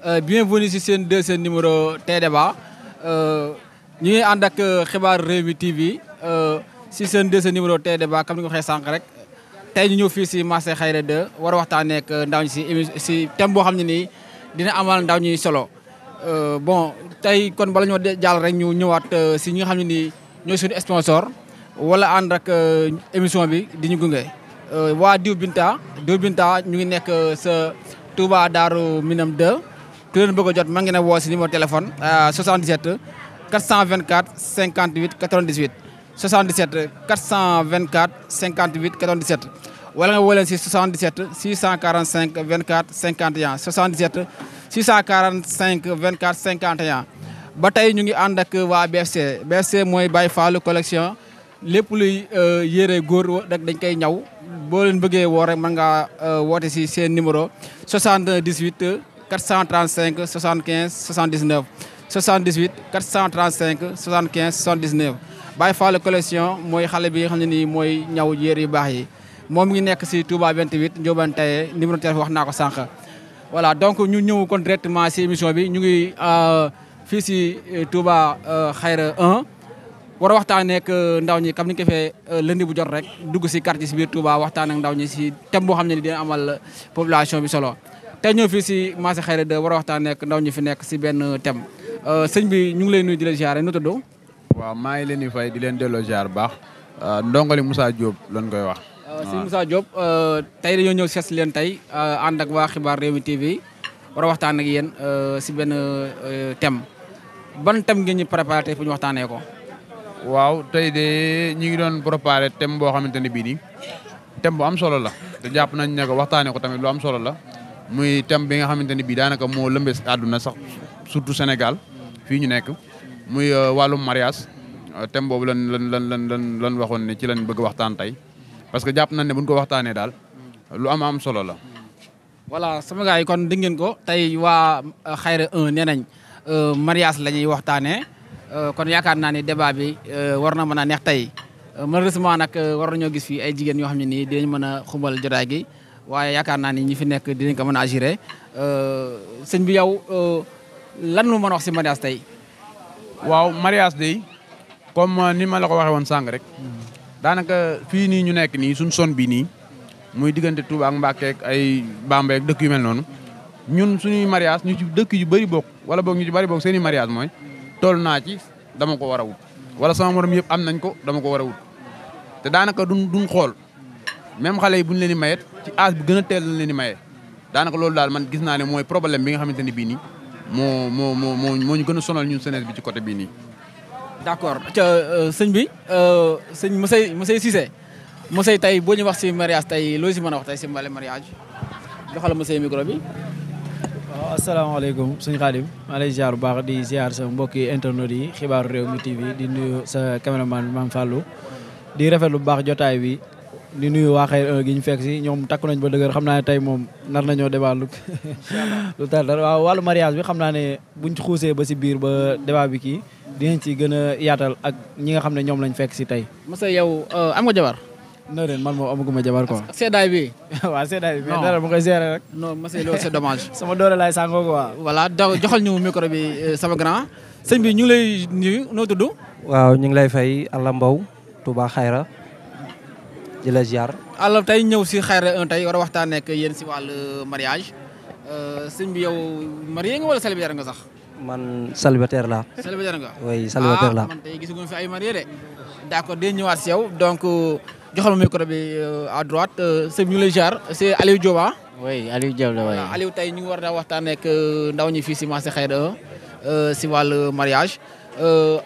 bienvenue si seen deuxième numéro Tey Débat ñu ngi ànd ak xibaar Rewmi TV si seen deuxième numéro Tey Débat comme ni nga waxee sànq rek tey ñu ñëw fii si marché Xayra 2 war a waxtaanee ak ndaw ñi si thème boo xam ne nii dina amal ndaw ñi solo bon tey kon bala ñoo jàll rek ñu ñëwaat si ñi nga xam ne nii ñooy suñu sponsor wala ànd ak émission bi di ñu gunge waa Diw Binta ñu ngi nekk sa Touba Darou Minam 2 ku leen bëgg a jot ma ngeen a woo si numéro téléphone 77 424 58 98 77 424 58 97 wala nga woo leen si 77 645 24 51 77 645 24 51 ba tey ñu ngi ànd ak waa BFC mooy Baye Fall collection lépp luy yére góor rek dañ koy ñaw boo leen bëggee woo rek mën ngaa woote si seen numéro 78 435 75 79 78 435 75 79 Baye Fall collection mooy xale bi nga xam ne nii mooy ñaw yére yu baax yi moom ngi nekk si Touba 28 Ndiobane Taye numéro téléphone wax naa ko sànq. voilà donc ñu ñëw kon directement si émission bi ñu ngi fii si Touba Xayra 1 war a waxtaanee ak ndaw ñi comme ni ñu ko fee lundi bu jot rek dugg si quartier si biir Touba waxtaan ak ndaw ñi si thème boo xam ne ni dina amal population bi solo tey ñëw fii si marché Xayra 2 war a waxtaanee ak ndaw ñi fi nekk si benn thème sëñ bi ñu ngi lay nuyu di la ziare nu tudd. waaw maa ngi leen di fay di leen delloo ziar bu baax ndongali Moussa Diop lañ koy wax. si Moussa Diop tey dañoo ñëw seet si leen tey ànd ak waa xibaar Rewmi TV war a waxtaan ak yéen si benn thème ban thème ngeen ñu préparé tey fu ñu waxtaanee ko. waaw tey de ñu ngi doon préparé thème boo xamante ne bii nii thème bu am solo la te jàpp nañ ne ko waxtaanee ko tamit lu am solo la muy thème bi nga xamante ne bii daanaka moo lëmbee àdduna sax surtout Sénégal fii ñu nekk muy wàllum mariage thème boobu lan waxoon ne ci lañ bëgg waxtaan tey parce que jàpp nañ ne buñ ko waxtaanee daal lu am solo la. voilà sama gars yi kon dégg ngeen ko tey waa Xayra 1 nee nañ mariage la ñuy waxtaanee. kon yaakaar naa ni débat bi war na mën a neex tey malheureusement nag war nañoo gis fii ay jigéen yoo xam ne nii dinañ mën a xumbal jotaay gi waaye yaakaar naa ni ñi fi nekk dinañ ko mën a assuré sëñ bi yow lan lu mën a wax si mariage tey. waaw mariage day comme ni ma la ko waxee woon sànq rek daanaka fii nii ñu nekk nii suñ son bi nii muy diggante Touba ak Mbacké ak ay Bambey ak dëkk yu mel noonu ñun suñuy mariage ñu ci dëkk yu bëri bokk wala boog ñu ci bëri bokk seen i mariage mooy toll naa ci dama ko war a wut wala sama morom yëpp am nañ ko dama ko war a wut te daanaka duñ xool même xale yi buñ leen di mayet ci âge bi gën a teel lañ leen di maye daanaka loolu daal man gis naa ne mooy problème bi nga xamante ne bii nii moo ñu gën a sonal ñun jeunesse bi ci côté bii nii. d'accord ca sëñ bi sëñ Mousseye Cissé Mousseye tey boo ñu wax si mariage tey loo si mën a wax tey si mariage joxal Mousseye micro bi. waaw asalaamaaleykum suñu Xaadim maa lay ziar bu baax di ziar sa mbokki internet yi xibaaru Rewmi TV di nuyu sa caméraman bi Mame Fallou di rafetlu bu baax jotaay bi di nuyu waa Xayra 1 gi ñu fekk si ñoom takku nañ ba dëgër xam naa ne tey moom nar nañoo débat lu tar dara waaw wàllu mariage bi xam naa ne buñ ci xuusee ba si biir ba débat bi kii dinañ ci gën a yaatal ak ñi nga xam ne ñoom lañ fekk si tey. Moussa yow am nga jabar. non ren man moom amaguma jabar quoi. seddaay bi. waaw seddaay bi mais dara mu koy gérer rek. non Moussa loolu c'est dommage. sama doole laay sàngoo quoi. voilà joxal ñu micro bi sama grand sëñ bi ñu ngi lay nuyu noo tudd. waaw ñu ngi lay fay Alla Mbow Touba Xayra di la ziar. Alla tey ñëw si Xayra 1 tey war a waxtaanee ak yéen si wàllu mariage sëñ bi yow marié nga wala célibataire nga sax. man célibataire la. célibataire nga. oui célibataire la man tey gisaguñu fi ay marié de. d'accord di ñëwaat si yow donc joxal ma micro bi à droite sëñ bi ñu lay ziar c'est Aliou Diop ah. oui Aliou Diop la waaye. Aliou tey ñu ngi war a waxtaanee ak ndaw ñi fii si marché Xayra 1 si wàllu mariage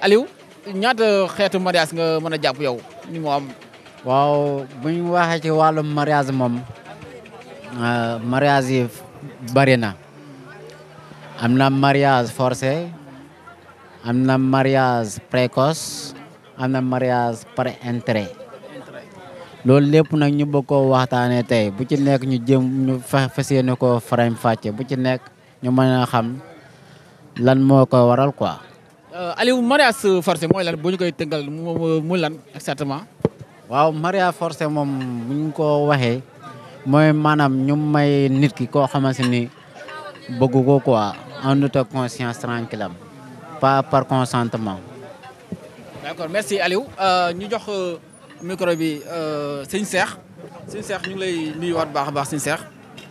Aliou ñaata xeetu mariage nga mën a jàpp yow ni moo am. waaw bu ñu waxee ci wàllum mariage moom mariage yi bari na am na mariage forcé am na mariage précoce am na mariage par intérêt loolu lépp nag ñu bëgg koo waxtaanee tey bu ci nekk ñu jëm ñu fas yéene ko faram fàcce bu ci nekk ñu mën a xam lan moo ko waral quoi. Aliou mariage forcé mooy lan bu ñu koy tëngal mu lan exactement. waaw mariage forcé moom bu ñu ko waxee mooy maanaam ñu may nit ki koo xamante ni bëgg ko quoi en toute conscience tranquille am pas par consentement. d'accord merci Aliou ñu jox micro bi sëñ Cheikh sëñ Cheikh ñu ngi lay nuyuwaat baax a baax sëñ Cheikh.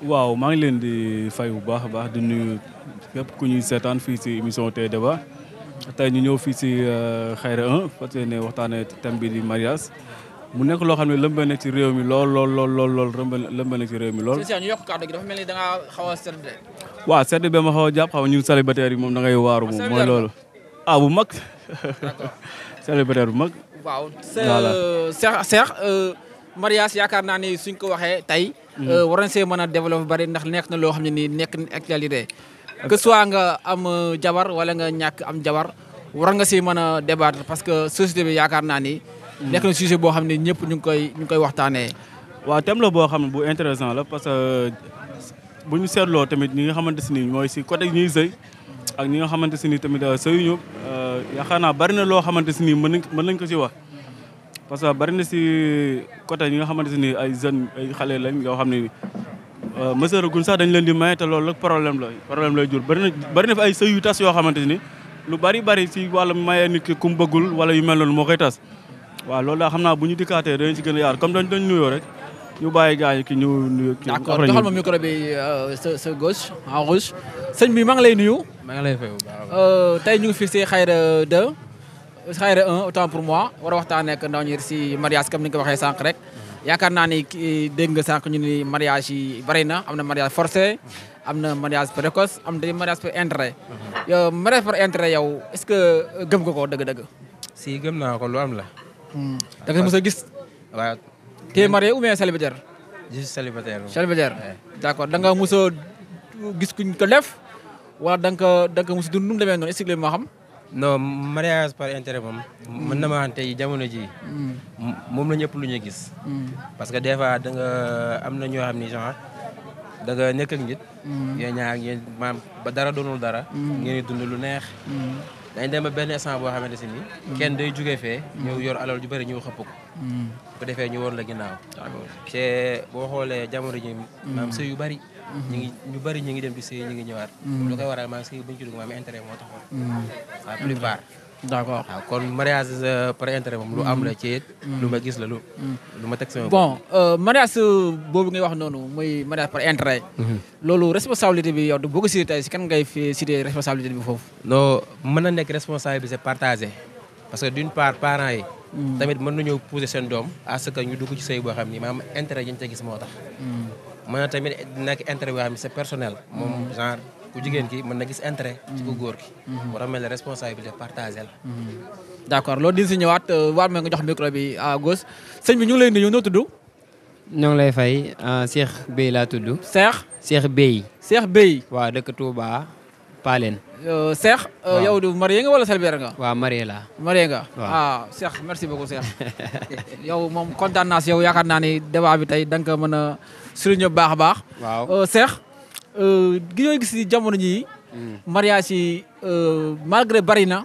waaw maa ngi leen di fay bu baax a baax di nuyu képp ku ñuy seetaan fii si émission Tey Débat tey ñu ñëw fii si Xayra 1 parce que ne waxtaanee thème bi di mariage mu nekk loo xam ne lëmbe na ci réew mi lool lëmbe na ci réew mi lool. sëñ Cheikh ñu yokk kàddu gi dafa mel ni da ngaa xaw a sedd. waaw sedd bi ma xaw a jàpp xaw ñun célibataire yi moom da ngay waaru moom mooy loolu. ah bu mag. célibataire bu mag. waaw Cheikh mariage yaakaar naa ni suñ ko waxee tey. war nañ see mën a développer bari ndax nekk na loo xam ne nii nekk na actualité. que soit nga am jabar wala nga ñàkk am jabar war nga si mën a débattre parce que société bi yaakaar naa ni. nekk na sujet boo xam ne ñëpp ñu ngi koy waxtaanee. waaw thème la boo xam ne bu intéressant la parce que bu ñu seetloo tamit ñi nga xamante si ni mooy si côté ñuy sëy ak ñi nga xamante si ni tamit sëyuñu yaakaar naa bari na loo xamante si ni mën nañ ko si wax. parce que bari na si côté ñi nga xamante si ni ay jeunes ay xale lañ yoo xam ne mësëraguñ sax dañ leen di maye te loolu rek problème lay jur bari na fi ay sëy yu tas yoo xamante ni lu bari si wàllu maye nit ki ku mu bëggul wala yu mel noonu moo koy tas. waaw loolu daal xam naa bu ñu dikkaatee dañu ci gën a yaar comme dañ nuyoo rek ñu bàyyi gars yi ki ñu nuyu. d'accord joxal ma micro bi sa gauche en rouge sëñ bi maa ngi lay nuyu. maa ngi lay fay bu baax. tey ñu ngi fii si Xayra 2 Xayra 1 autant pour moi war a waxtaanee ak ndaw ñi si mariage comme ni nga ko waxee sànq rek. yaakaar naa ni dégg nga sànq ñu ni mariage yi bari na am na mariage forcé am na mariage précoce am na mariage par intérêt. yow mariage par intérêt yow est-ce que gëm nga ko dëgg-dëgg. si gëm naa ko lu am la. da nga mos a gis. waaw. t'es marié ou bien célibataire. je suis célibataire. célibataire d'accord da nga mos a gis kuñ ko def wala da nga ko mos a dund nu mu demee noonu expliqué moo xam. non mariage par intérêt moom. mën na maa xam tey jamono ji moom la ñëpp lu ñuy gis. parce que des fois da nga am na ñoo xam ni genre da nga nekk ak nit. yéen ñaar ngeen maam ba dara doonul dara. ngeen di dund lu neex. dañ dem ba benn instant boo xamante si ni kenn day jóge fee ñëw yor alal ju bëri ñëw xëpp ko bu defee ñu woon la ginnaaw te boo xoolee jamono ji maam sëy yu bëri ñu bëri ñu ngi dem di sëy ñu ngi ñëwaat lu koy waral maam sëy bu ñu ci dugg maam intérêt moo taxoon la plupart d'accord waaw kon mariage par intérêt moom lu am la ci lu ma gis la lu ma teg sama bon mariage boobu ngay wax noonu muy mariage par intérêt loolu responsabilité bi yow boo ko cité tey si kan ngay fi cité responsabilité bi foofu non mën na nekk responsabilité partagée parce que d'une part parents yi tamit mën nañoo pousser seen doom à ce que ñu dugg ci sëy boo xam ni maanaam intérêt yi ñu ca gis moo tax mën na tamit nekk intérêt boo xam ni c'est personnel moom genre ku jigéen ki mën na gis intérêt ci ku góor ki war a mel ne responsabilité partagée la d'accord loolu dina si ñëwaat waar ma nga jox micro bi à gauche sëñ bi ñu ngi lay nuyu noo tudd ñoo ngi lay fay Cheikh Bey laa tudd Cheikh Bey Cheikh Bey waaw dëkk Touba Palen Cheikh yow du marié nga wala célibataire nga waaw marié laa marié nga ah Cheikh merci beaucoup Cheikh yow moom kontaan naa si yow yaakaar naa ni débat bi tey da nga ko mën a souligner bu baax a baax waaw Cheikh gi ñooy gis ci jamono ñi mariage yi malgré bari na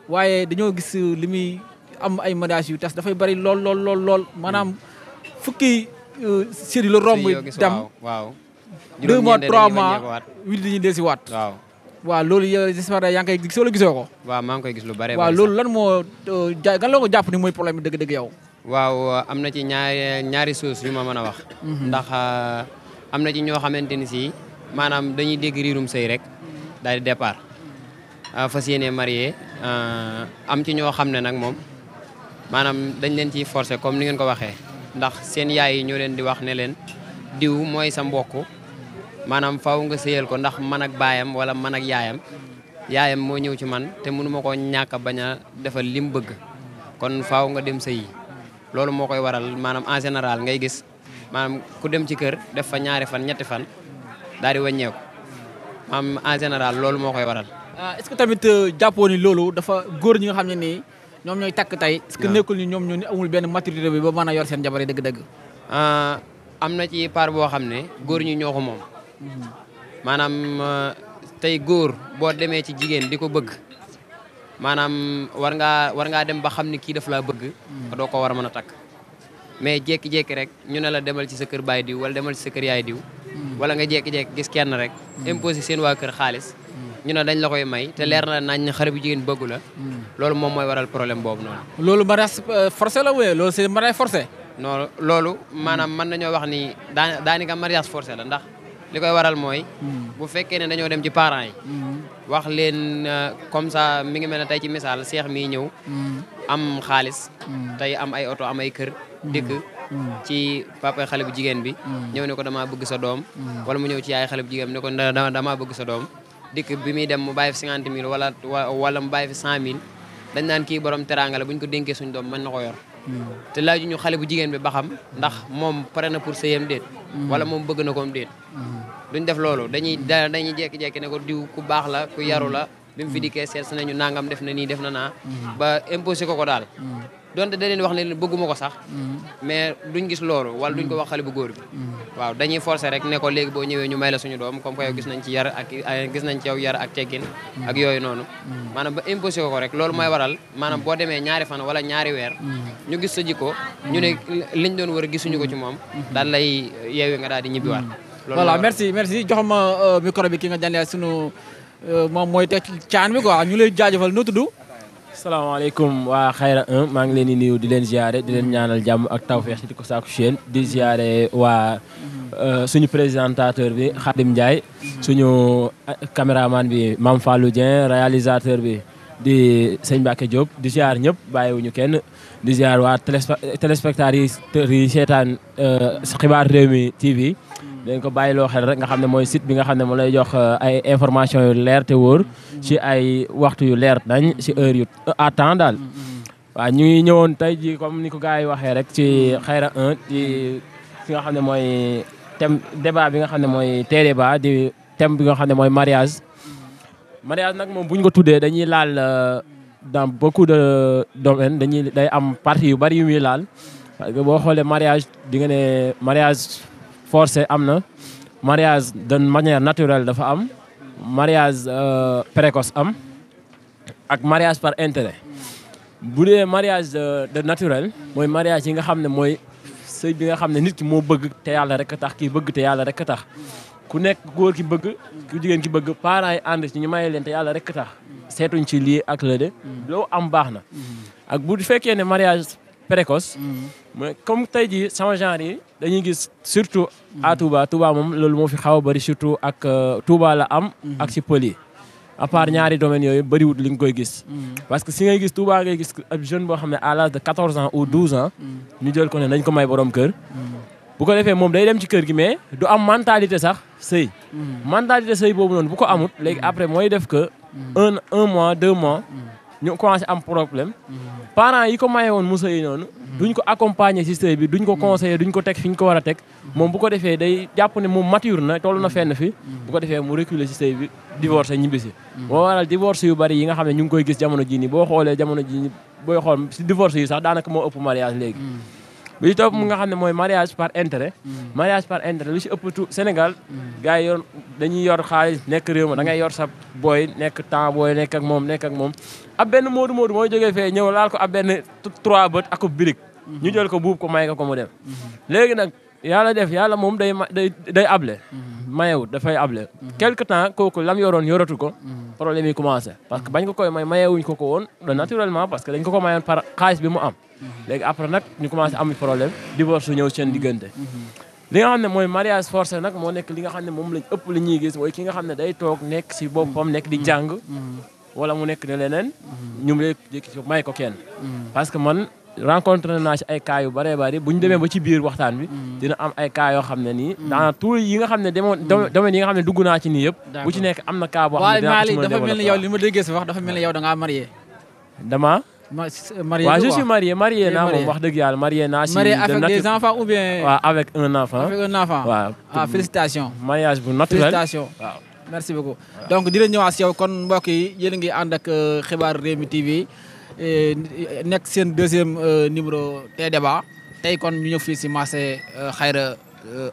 waaye dañoo gis li muy am ay mariage yu tas dafay bari lool maanaam fukki série la romb dem waaw 2 mois 3 mois 8 dañuy dee si waat waaw loolu yow j'espère yaa ngi koy gis wala gisoo ko waaw maa ngi koy gis lu bare waaw loolu lan moo gan la ko jàpp ni mooy problème bi dëgg-dëgg yow waaw am na ci ñaari sources yu ma mën a wax ndax am na ci ñoo xamante ni si maanaam dañuy dégg riirum sëy rek daal di départ fas yéene marié am ci ñoo xam ne nag moom maanaam dañ leen ciy forcer comme ni ngeen ko waxee ndax seen yaay yi ñoo leen di wax ne leen diw mooy sa mbokk maanaam faaw nga sëyal ko ndax man ak baayam wala man ak yaayam moo ñëw ci man te mënu ma koo ñàkk a bañ a defal li mu bëgg kon faaw nga dem sëyi loolu moo koy waral maanaam en général ngay gis maanaam ku dem ci kër def fa 2 fan 3 fan daal di wàññeeku maanaam en général loolu moo koy waral. est-ce que tamit jàppoo ni loolu dafa góor ñi nga xam ne nii ñoom ñooy takk tey. est-ce que nekkul ni ñoom ñoo amul benn maturité bi ba mën a yor seen jabar yi dëgg-dëgg. am na ci part boo xam ne góor ñi ñoo ko moom maanaam tey góor boo demee ci jigéen di ko bëgg maanaam war ngaa dem ba xam ni kii daf laa bëgg. doo ko war a mën a takk mais jékki-jékki rek ñu ne la demal ci sa kër baay diw wala demal ci sa kër yaay diw wala nga jékki-jékki gis kenn rek imposé seen waa kër xaalis ñu ne dañ la koy may te leer na nañ xale bu jigéen bëggu la loolu moom mooy waral problème boobu noonu. loolu mariage forcé la wala loolu c'est mariage forcé. non loolu maanaam mën nañoo wax ni daanaka mariage forcé la ndax li koy waral mooy bu fekkee ne dañoo dem ci parents yi wax leen comme ça mi ngi mel ne tey ci misaal seex mii ñëw am xaalis tey am ay oto am ay kër dëkk ci papa xale bu jigéen bi ñëw ne ko dama bëgg sa doom wala mu ñëw ci yaay xale bu jigéen bi ne ko dama bëgg sa doom dikk bi muy dem mu bàyyi fi 50 000 wala mu bàyyi fi 100 000 dañ naan kii borom teraanga la bu ñu ko dénkee suñu doom mën na ko yor te laaju ñu xale bu jigéen bi ba xam ndax moom pare na pour sëyam déet wala moom bëgg na koom déet duñ def loolu dañuy jekki-jekki ne ko diw ku baax la ku yaru la bi mu fi dikkee seet si nañu nangam def na nii def na naa ba imposé ko daal donte da leen wax ne bëgguma ko sax mais duñ gis loolu wala duñ ko wax xale bu góor bi waaw dañuy forcer rek ne ko léegi boo ñëwee ñu may la suñu doom comme que yow gis nañ ci yar ak gis nañ ci yow yar ak teggin ak yooyu noonu maanaam ba imposé ko rek loolu mooy waral maanaam boo demee ñaari fan wala ñaari weer ñu gis sa jikko ñu ne liñ doon war a gisuñu ko ci moom daal lay yeewi nga daal di ñibbiwaat voilà merci jox ma micro bi ki nga jàllee sunu moom mooy teg caan bi quoi ñu lay jaajëfal noo tudd. salaamaaleykum waa Xayra 1 maa ngi leen di nuyu di leen ziare di leen ñaanal jàmm ak tawfeex di ko saaku chaîne di ziare waa suñu présentateur bi Khadim Ndiaye suñu caméraman bi Mame Fallou Dieng réalisateur bi di sëñ Mbacke Diop di ziar ñëpp bàyyiwuñu kenn di ziar waa téléspectateurs yi seetaan xibaar Rewmi TV dañ ko bàyyiloo xel rek nga xam ne mooy site bi nga xam ne moo lay jox ay information yu leer te wóor ci ay waxtu yu leer nañ ci heure yu à temps daal waaw ñu ngi ñëwoon tey ji comme ni ko gars yi waxee rek ci Xayra 1 di fi nga xam ne mooy thème débat bi nga xam ne mooy débat di thème bi nga xam ne mooy mariage nag moom bu ñu ko tuddee dañuy laal dans beaucoup de domaines day am partie yu bari yu muy laal parce que boo xoolee mariage di nga ne mariage forcé am na mariage d'une manière naturelle dafa am mariage précoce am ak mariage par intérêt bu dee mariage de naturel mooy mariage yi nga xam ne mooy sëy bi nga xam ne nit ki moo bëgg te yàlla rek a tax kii bëgg te yàlla rek a tax ku nekk góor ki bëgg ku jigéen ki bëgg parents yi ànd ci ñu maye leen te yàlla rek a tax seetuñ ci lii ak la de loo am baax na ak bu fekkee ne mariage précoce mais comme tey jii sama genre yi dañuy gis surtout à Touba moom loolu moo fi xaw a bëri surtout ak Touba la am ak si pël yi à part ñaari domaines yooyu bëriwut li nga koy gis parce que si ngay gis Touba ngay gis ab jeune boo xam ne à l'âge de 14 ans ou 12 ans ñu jël ko ne nañ ko may borom kër bu ko defee moom day dem ci kër gi mais du am mentalité sax sëy mentalité sëy boobu noonu bu ko amut léegi après mooy def que un mois 2 mois ñu commencé am problème parents yi ko maye woon mu sëy noonu duñ ko accompagner ci sëy bi duñ ko conseiller duñ ko teg fi ñu ko war a teg moom bu ko defee day jàpp ne moom mature na toll na fenn fi bu ko defee mu reculer ci sëy bi divorcé ñibbisi moo waral divorce yu bari yi nga xam ne ñu ngi koy gis jamono jii nii boo xoolee jamono jii nii booy xool ci divorce yi sax daanaka moo ëpp mariage léegi bi ci topp mu nga xam ne mooy mariage par intérêt lu ci ëpp tout Sénégal gars yi dañuy yor xaalis nekk réew ma da ngay yor sa booy nekk temps booy nekk ak moom ab benn moodu mooy jógee fee ñëw laal ko ab benn 3 bët ak birig ñu jël ko buub ko may ko mu dem léegi nag yàlla moom day able mayewut dafay able quelque temps kooku lam yoroon yoratu ko problème yi commencé parce que bañ ko koy mayewuñ ko woon naturellement parce que dañ ko mayoon par xaalis bi mu am léegi après nag ñu commencé am problème divorce ñëw seen diggante li nga xam ne mooy mariage forcé nag moo nekk li nga xam ne moom lañ ëpp li ñuy gis mooy ki nga xam ne day toog nekk si boppam nekk di jàng wala mu nekk ne leneen ñu may ko kenn parce que man rencontré naa ci ay cas yu bëree bëri bu ñu demee ba ci biir waxtaan bi dina am ay cas yoo xam ne nii dans tout yi nga xam ne domaine yi nga xam ne dugg naa ci nii yëpp bu ci nekk am na cas boo xam ne dinaa ko ci mën a dafa mel ni yow li ma déggee si wax dafa mel ni yow da ngaa marié waaw je suis marié naa moom wax dëgg yàlla marié naa. marié avec des enfants ou bien. waaw avec un enfant. waaw félicitations. mariage bu naturel félicitations. waaw merci beaucoup. donc di leen ñëwaat si yow kon mbokk yi yéen a ngi ànd ak xibaaru Rewmi TV nekk seen deuxième numéro débat tey kon ñu ñëw fii si marché Xayra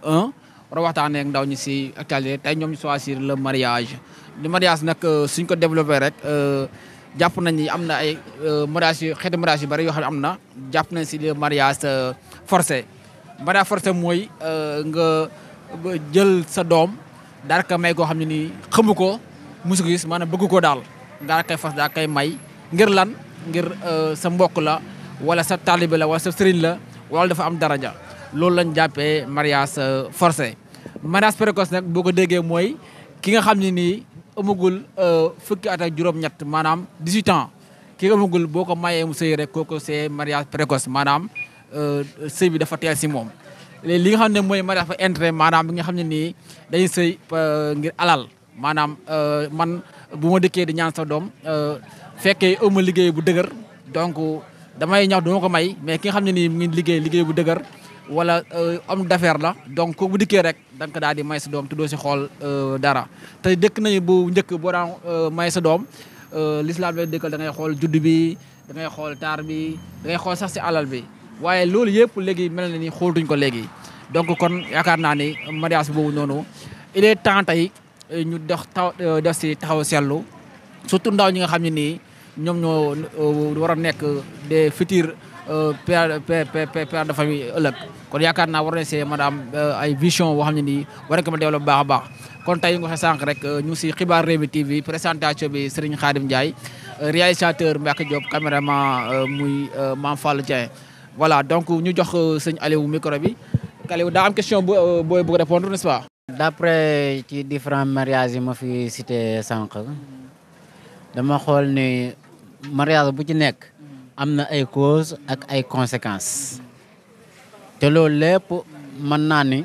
1 war a waxtaanee ak ndaw ñi si actualité tey ñoom ñu choisir le mariage nag suñ ko développé rek. jàpp nañ ni am na ay xeetu mariage yu bari yoo xam ne am na jàpp nañ si le mariage forcé mooy nga jël sa doom daal ka may koo xam ne nii xamu ko musu ko gis maanaam bëgg ko daal nga koy fas daa koy may ngir lan ngir sa mbokk la wala sa taalibe la wala sa sëriñ la wala dafa am daraja loolu lañ jàppee mariage forcé mariage précoce nag boo ko déggee mooy ki nga xam ne nii amagul fukki at ak juróom-ñett maanaam 18 ans ki nga amagul boo ko mayee mu sëy rek kooku c'est mariage précoce maanaam sëy bi dafa teel si moom. li nga xam ne mooy mariage par intérêt maanaam bi nga xam ne nii dañuy sëy ngir alal maanaam man bu ma dëkkee di ñaan sa doom fekkee ëmma liggéey bu dëgër donc damay ñax duma ko may mais ki nga xam ne nii mu ngi liggéey bu dëgër wala homme d'affaires la donc kooku bu dikkee rek da nga ko daal di may sa doom te doo si xool dara te dëkk nañu bu njëkk boo daan may sa doom l'islam lay dëkkal da ngay xool judd bi da ngay xool taar bi da ngay xool sax si alal bi waaye loolu yëpp léegi mel na ni xooltuñ ko léegi donc kon yaakaar naa ni mariage boobu noonu il est temps tey ñu def si taxaw seetlu surtout ndaw ñi nga xam ne nii ñoom ñoo war a nekk des futurs père de famille ëllëg kon yaakaar naa war na see madame ay vision boo xam ne nii war nañ ko ma développé baax a baax kon tey nga waxee sànq rek ñu si xibaar Rewmi TV présentation bi Serigne Khadim Ndiaye réalisateur Mbacke Diop caméraman muy Mame Fall Dieng voilà donc ñu jox sëñ Aliou micro bi Aliou daa am question booy bëgg répondre n'est-ce pas. d'après ci différents mariages yi ma fi cité sànq dama xool ni mariage bu ci nekk am na ay causes ak ay conséquences te loolu lépp mën naa ni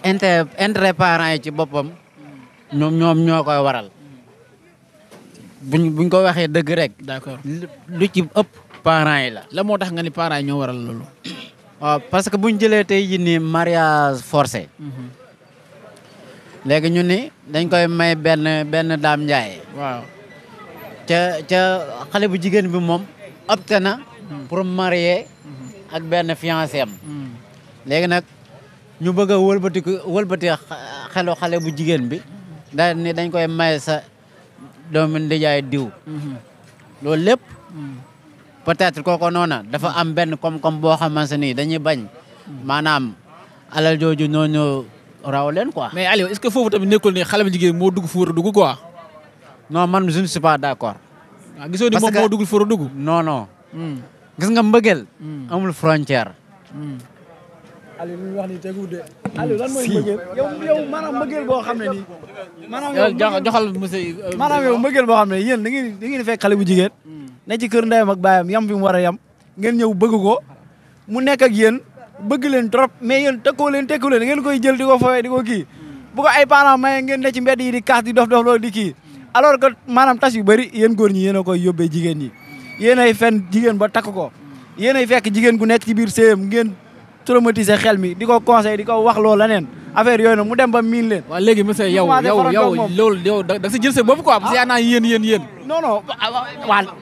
intérêt parents yi ci boppam ñoom ñoo koy waral buñ ko waxee dëgg rek. d'accord lu ci ëpp parents yi la. la moo tax nga ni parents yi ñoo waral loolu. waaw parce que buñ jëlee tey jii nii mariage forcé léegi ñu ni dañ koy may benn daam njaay. waaw ca xale bu jigéen bi moom opté na pour marier ak benn fiancé am léegi nag ñu bëgg a wëlbati xelu xale bu jigéen bi daal ni dañ koy may sa doomu ndijaay diw loolu lépp peut-être kooko noona dafa am benn koom-koom boo xamante ni dañuy bañ maanaam alal jooju ñooñu raw leen quoi. mais Aliou est-ce que foofu tamit nekkul ni xale bu jigéen moo dugg fu war a dugg quoi. non man je ne suis pas d'accord. ah gisoo ni moom moo duggul fu war a dugg. non. gis nga mbëggeel amul frontière. Aliou li ñu wax ni tegu de. Aliou lan mooy mbëggeel yow maanaam mbëggeel boo xam ne nii. maanaam yow joxal monsieur. maanaam yow mbëggeel boo xam ne yéen da ngeen fekk xale bu jigéen. ne ci kër ndeyam ak baayam yam fi mu war a yam ngeen ñëw bëgg ko mu nekk ak yéen bëgg leen trop mais yéen tekku leen ngeen koy jël di ko fowee di ko kii bu ko ay parents maye ngeen ne ci mbedd yi di kaas di dof loolu di kii alors que maanaam tas yu bëri yéen góor ñi yéen a koy yóbbee jigéen ñi yéen ay fen jigéen ba takk ko yéen ay fekk jigéen gu nekk ci biir séyam ngeen traumatiser xel mi di ko conseil di ko wax loolu leneen affaire yooyu nag mu dem ba miin leen. waaw léegi monsieur yow loolu yow da nga si jël sa bopp quoi parce que yaa naa yéen. non waaw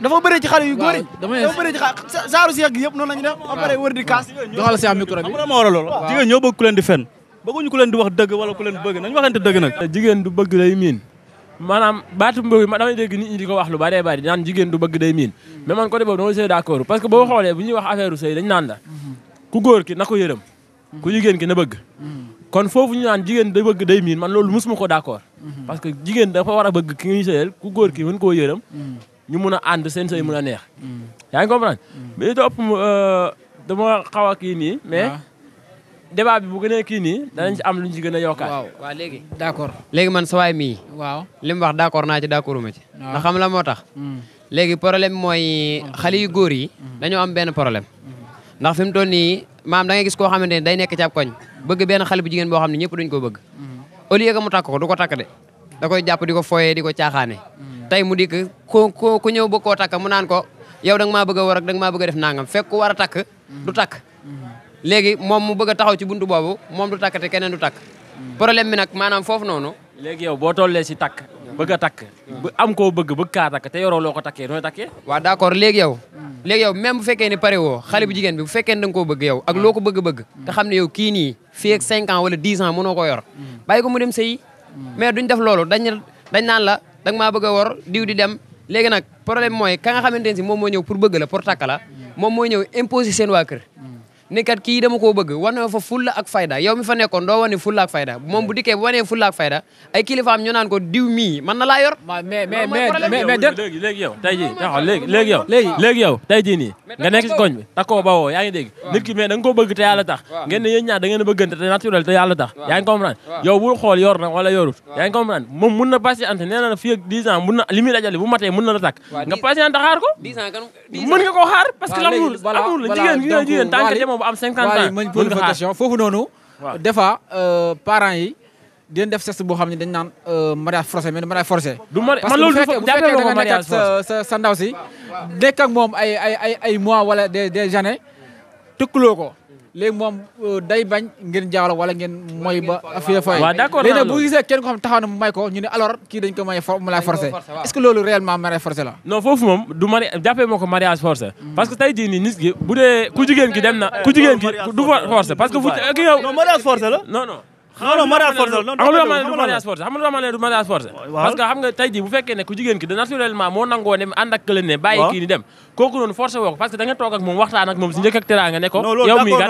dafa bëri ci xale yu góor yi. dafa bëri ci xale saaru seex gi yëpp noonu lañu def ba pare wër di kaas. joxal si am micro bi. xam nga ma war a loolu. jigéen ñoo bëgg ku leen di fen bëgguñu ku leen di wax dëgg wala ku leen bëgg nañu waxante dëgg nag. jigéen du bëgg day miin maanaam baatu mbëgg ma damay dégg nit ñi di ko wax lu bari bari naan jigéen du bëgg day miin mais man côté boobu dama see d'accord parce que boo xoolee bu ñuy wax affaire sëy dañ naan la ku góor ki na ko yërëm ku jigéen ki na bëgg kon foofu ñu naan jigéen da bëgg day miin man loolu musuma ko d'accord parce que jigéen dafa war a bëgg ki ñuy sëyal ku góor ki mën koo yërëm ñu mun a ànd seen sëy mun a neex yaa ngi comprendre mais topp dama xaw a kii nii mais débat bi bu gënee kii nii danañ ci am luñ ci gën a yokkaat waaw léegi d'accord léegi man sawaay mii waaw li mu wax d'accord naa ci d'accorduma ci ndax xam la moo tax léegi problème mooy xale yu góor yi dañoo am benn problème ndax fi mu toll nii maam da ngay gis koo xamante ne day nekk ci ab koñ bëgg benn xale bu jigéen boo xam ne ñëpp duñ ko bëgg au lieu que mu takk ko du ko takk de da koy jàpp di ko fooyee di ko caaxaane tey mu dikk ku ñëw bëgg koo takk mu naan ko yow da nga maa bëgg a war ak da nga maa bëgg a def nangam fekk ku war a takk du takk léegi moom mu bëgg a taxaw ci buntu boobu moom du takk te keneen du takk problème bi nag maanaam foofu noonu léegi yow boo tollee si takk bëgg a takk am koo bëgg kaa takk te yoroo loo ko takkee nooy takkee waaw d'accord léegi yow même bu fekkee ni pare woo xale bu jigéen bi bu fekkee ni da nga koo bëgg yow ak loo ko bëgg-bëgg te xam ne yow kii nii fii ak 5 ans wala 10 ans mënoo ko yor bàyyi ko mu dem sëyi mais duñ def loolu dañ naan la da nga maa bëgg a wor diw di dem léegi nag problème mooy ka nga xamante ne si moom moo ñëw pour bëgg la pour takk la moom mooy ñëw imposer seen waa kër ne kat kii dama koo bëgg wane fa fulla ak fayda yow mi fa nekkoon doo wane fulla ak fayda moom bu dikkee bu wanee fulla ak fayda ay kilifaam ñu naan ko diw mii mën na laa yor. léegi yow tey jii taxaw léegi yow tey jii nii nga nekk ci koñ bi takkoo ba woo yaa ngi dégg nit ki mais da nga ko bëgg te yàlla tax ngeen ne yéen ñaar da ngeen a bëggante te naturel te yàlla tax yaa ngi comprendre yow bul xool yor na wala yorut yaa ngi comprendre moom mun na patienter nee na fii ak 10 ans mun na li muy dajale bu matee mun na la takk nga patienter xaar ko mën nga koo xaar parce que amul jigéen tant que demoo ba am 50 ans mën posé fa question foofu noonu des fois parents yi di def geste boo xam ne dañ naan mariage forcé mais mariage forcé du man loolu bu fekkee da nga nekk ak sa ndaw si nekk ak moom ay mois wala des années tëkkaloo ko léegi moom day bañ ngeen jaawla wala ngeen mooy ba fii fay waaw d'accord léegi nag bu gisee kenn ko xam taxaw na mu may ko ñu ne alors kii dañ ko may mariage forcé est-ce que loolu réellement mariage forcé la non foofu moom du jàppee moo ko mariage forcé parce que tey jii nii nit ki bu dee ku jigéen ki dem na ku jigéen ki du forcé parce que fu ki yow non mariage forcé la non mariage forcé la xam nga du mariage forcé xam nga du mariage forcé parce que xam nga tey jii bu fekkee ne ku jigéen ki de naturellement moo nangoo dem ànd ak kële ne bàyyi kii ni dem kooku noonu forcé woo ko parce que da nga toog ak moom waxtaan ak moom si njëkk ak teraanga ne ko yow mii kat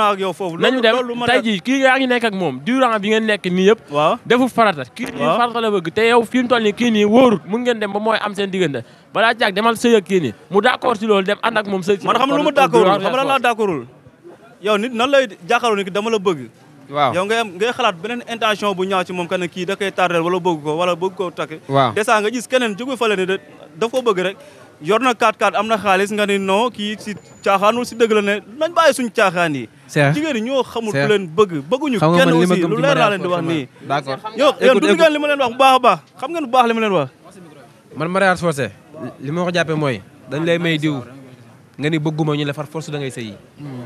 nañu dem tey jii kii yaa ngi nekk ak moom durant bi ngeen nekk nii yëpp deful farata kii nii farata la bëgg te yow fi mu toll nii kii nii wóorut mun ngeen dem ba mooy am seen diggante balaa caag demal sëy ak kii nii mu d'accord ci loolu dem ànd ak moom sëy man xam lu mu d'accordul xam lan laa d'accordul yow nit nan lay jàkkaarloo ni dama la bëgg waaw yow ngay xalaat beneen intention bu ñaaw ci moom kan ne kii da koy tardel wala bëgg ko wala bëgg ko takk dèjà nga gis keneen jóge fale ne daf ko bëgg rek yor na 4-4 am na xaalis nga ni non kii si caaxaanul si dëgg la ne nañ bàyyi suñu caaxaan yi jigéen ñi ñoo xamul ku leen bëgg bëgguñu kenn aussi lu leer laa leen di wax nii d'accord yow yéen dund ngeen li ma leen wax bu baax a baax xam ngeen bu baax li ma leen wax man mariage forcé li ma ko jàppee mooy dañ lay may diw nga ni bëgguma ñu la far force da ngay sëyi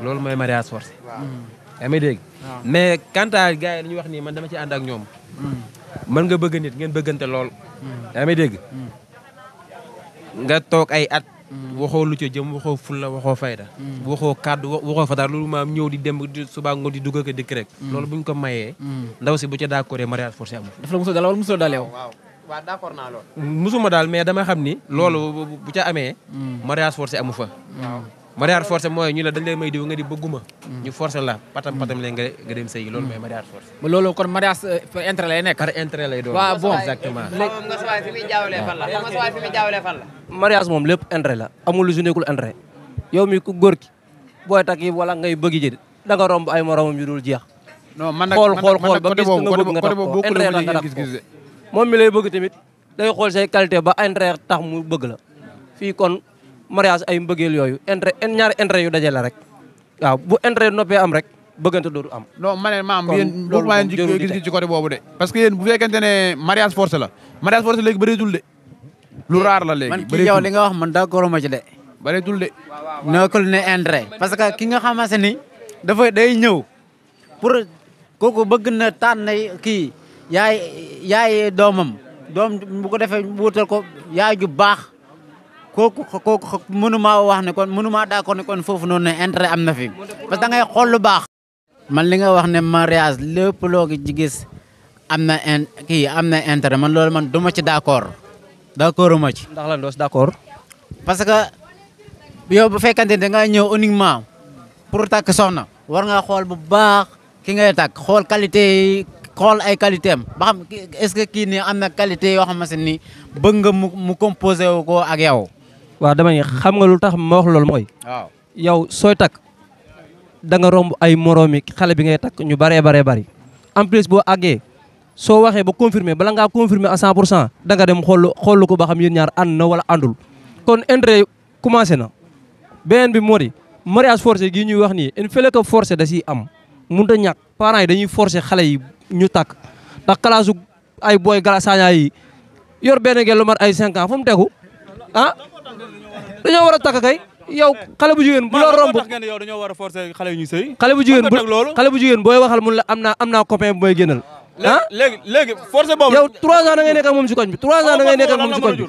loolu mooy mariage forcé yaa may dégg mais quant à gars yi li ñuy wax nii man dama ci ànd ak ñoom mën nga bëgg nit ngeen bëggante lool yaa may dégg nga toog ay at waxoo lu ca jëm waxoo fulla waxoo fayda waxoo kàddu waxoo fa dara loolu maam ñëw di dem suba ngoon di dugg ak dikk rek loolu buñ ko mayee ndaw si bu ca d'accord mariage forcé amul daf la musul dal wala musul dal yow waaw d'accord naa loolu musuma daal mais dama xam ni loolu bu ca amee mariage forcé amu fa mariage forcé mooy ñu la dañ lay may diw nga di bëgguma ñu forcé la patam leen nga dem sëy loolu mooy mariage forcé loolu kon mariage par intérêt lay nekk par intérêt lay doon waaw bon exactement moom nga sawaay fi muy jaawalee fan la nga sawaay fi muy jaawalee fan la mariage moom lépp intérêt la amul lu su nekkul intérêt yow mi ku góor ki booy takk yi wala ngay bëgg ji da nga romb ay moromam yu dul jeex non man nag xool ba gis nga bëgg nga tax ko intérêt la nga tax ko moom mi lay bëgg tamit day xool say qualité ba intérêt tax mu bëgg la fii kon mariage ay mbëggeel yooyu intérêt ñaari intérêt yu daje la rek waaw bu intérêt noppee am rek bëggante dootu am non ma ne maam yéen boobu maa leen gis ci côté boobu de parce que yéen bu fekkente ne mariage forcé la mariage forcé léegi bëreetul de lu raar la léegi man kii yow li nga wax man d'accord ma ci de bëreetul de nekkul ne intérêt parce que ki nga xamante ni dafa day ñëw pour kooku bëgg na tànn kii yaay doom bu ko defee wutal ko yaay ju baax kooku mënuma wax ne kon mënuma d'accord ne kon foofu noonu ne intérêt am na fi parce que da ngay xool lu baax. man li nga wax ne mariage lépp loo gis am na am na intérêt man loolu man duma ci d'accord ma ci. ndax lan doos d'accord. parce que yow bu fekkante da nga ñëw uniquement pour takk soxna war nga xool bu baax ki ngay takk xool qualité yi xool ay qualité am ba xam est-ce que kii nii am na qualité yoo xamante ni bëgg nga mu composé wu ko ak yow. waaw dama ne xam nga lu tax ma wax loolu mooy. waaw yow sooy takk da nga romb ay moroomi xale bi ngay takk ñu bari en plus boo àggee soo waxee ba confirmer bala ngaa confirmer à 100% da nga dem xool ko ba xam yéen ñaar ànd na wala àndul. kon intérêt commencé na beneen bi moo di mariage forcé gii ñuy wax nii il faut que forcé da ciy am mënut a ñàkk parents yi dañuy forcé xale yi ñu takk ndax kalaasu ay booy galasaña yi yor benn gel lu mat ay 5 ans fu mu tegu ah. dañoo war a takk kay yow xale bu jigéen bu la romb yow dañoo war a forcer xale yu ñuy sëy xale bu jigéen booy waxal mun la am naa copain bu may génnal ah léegi forcer boobu yow 3 ans da ngay nekk ak moom ci koñ bi 3 ans da ngay nekk ak moom ci koñ bi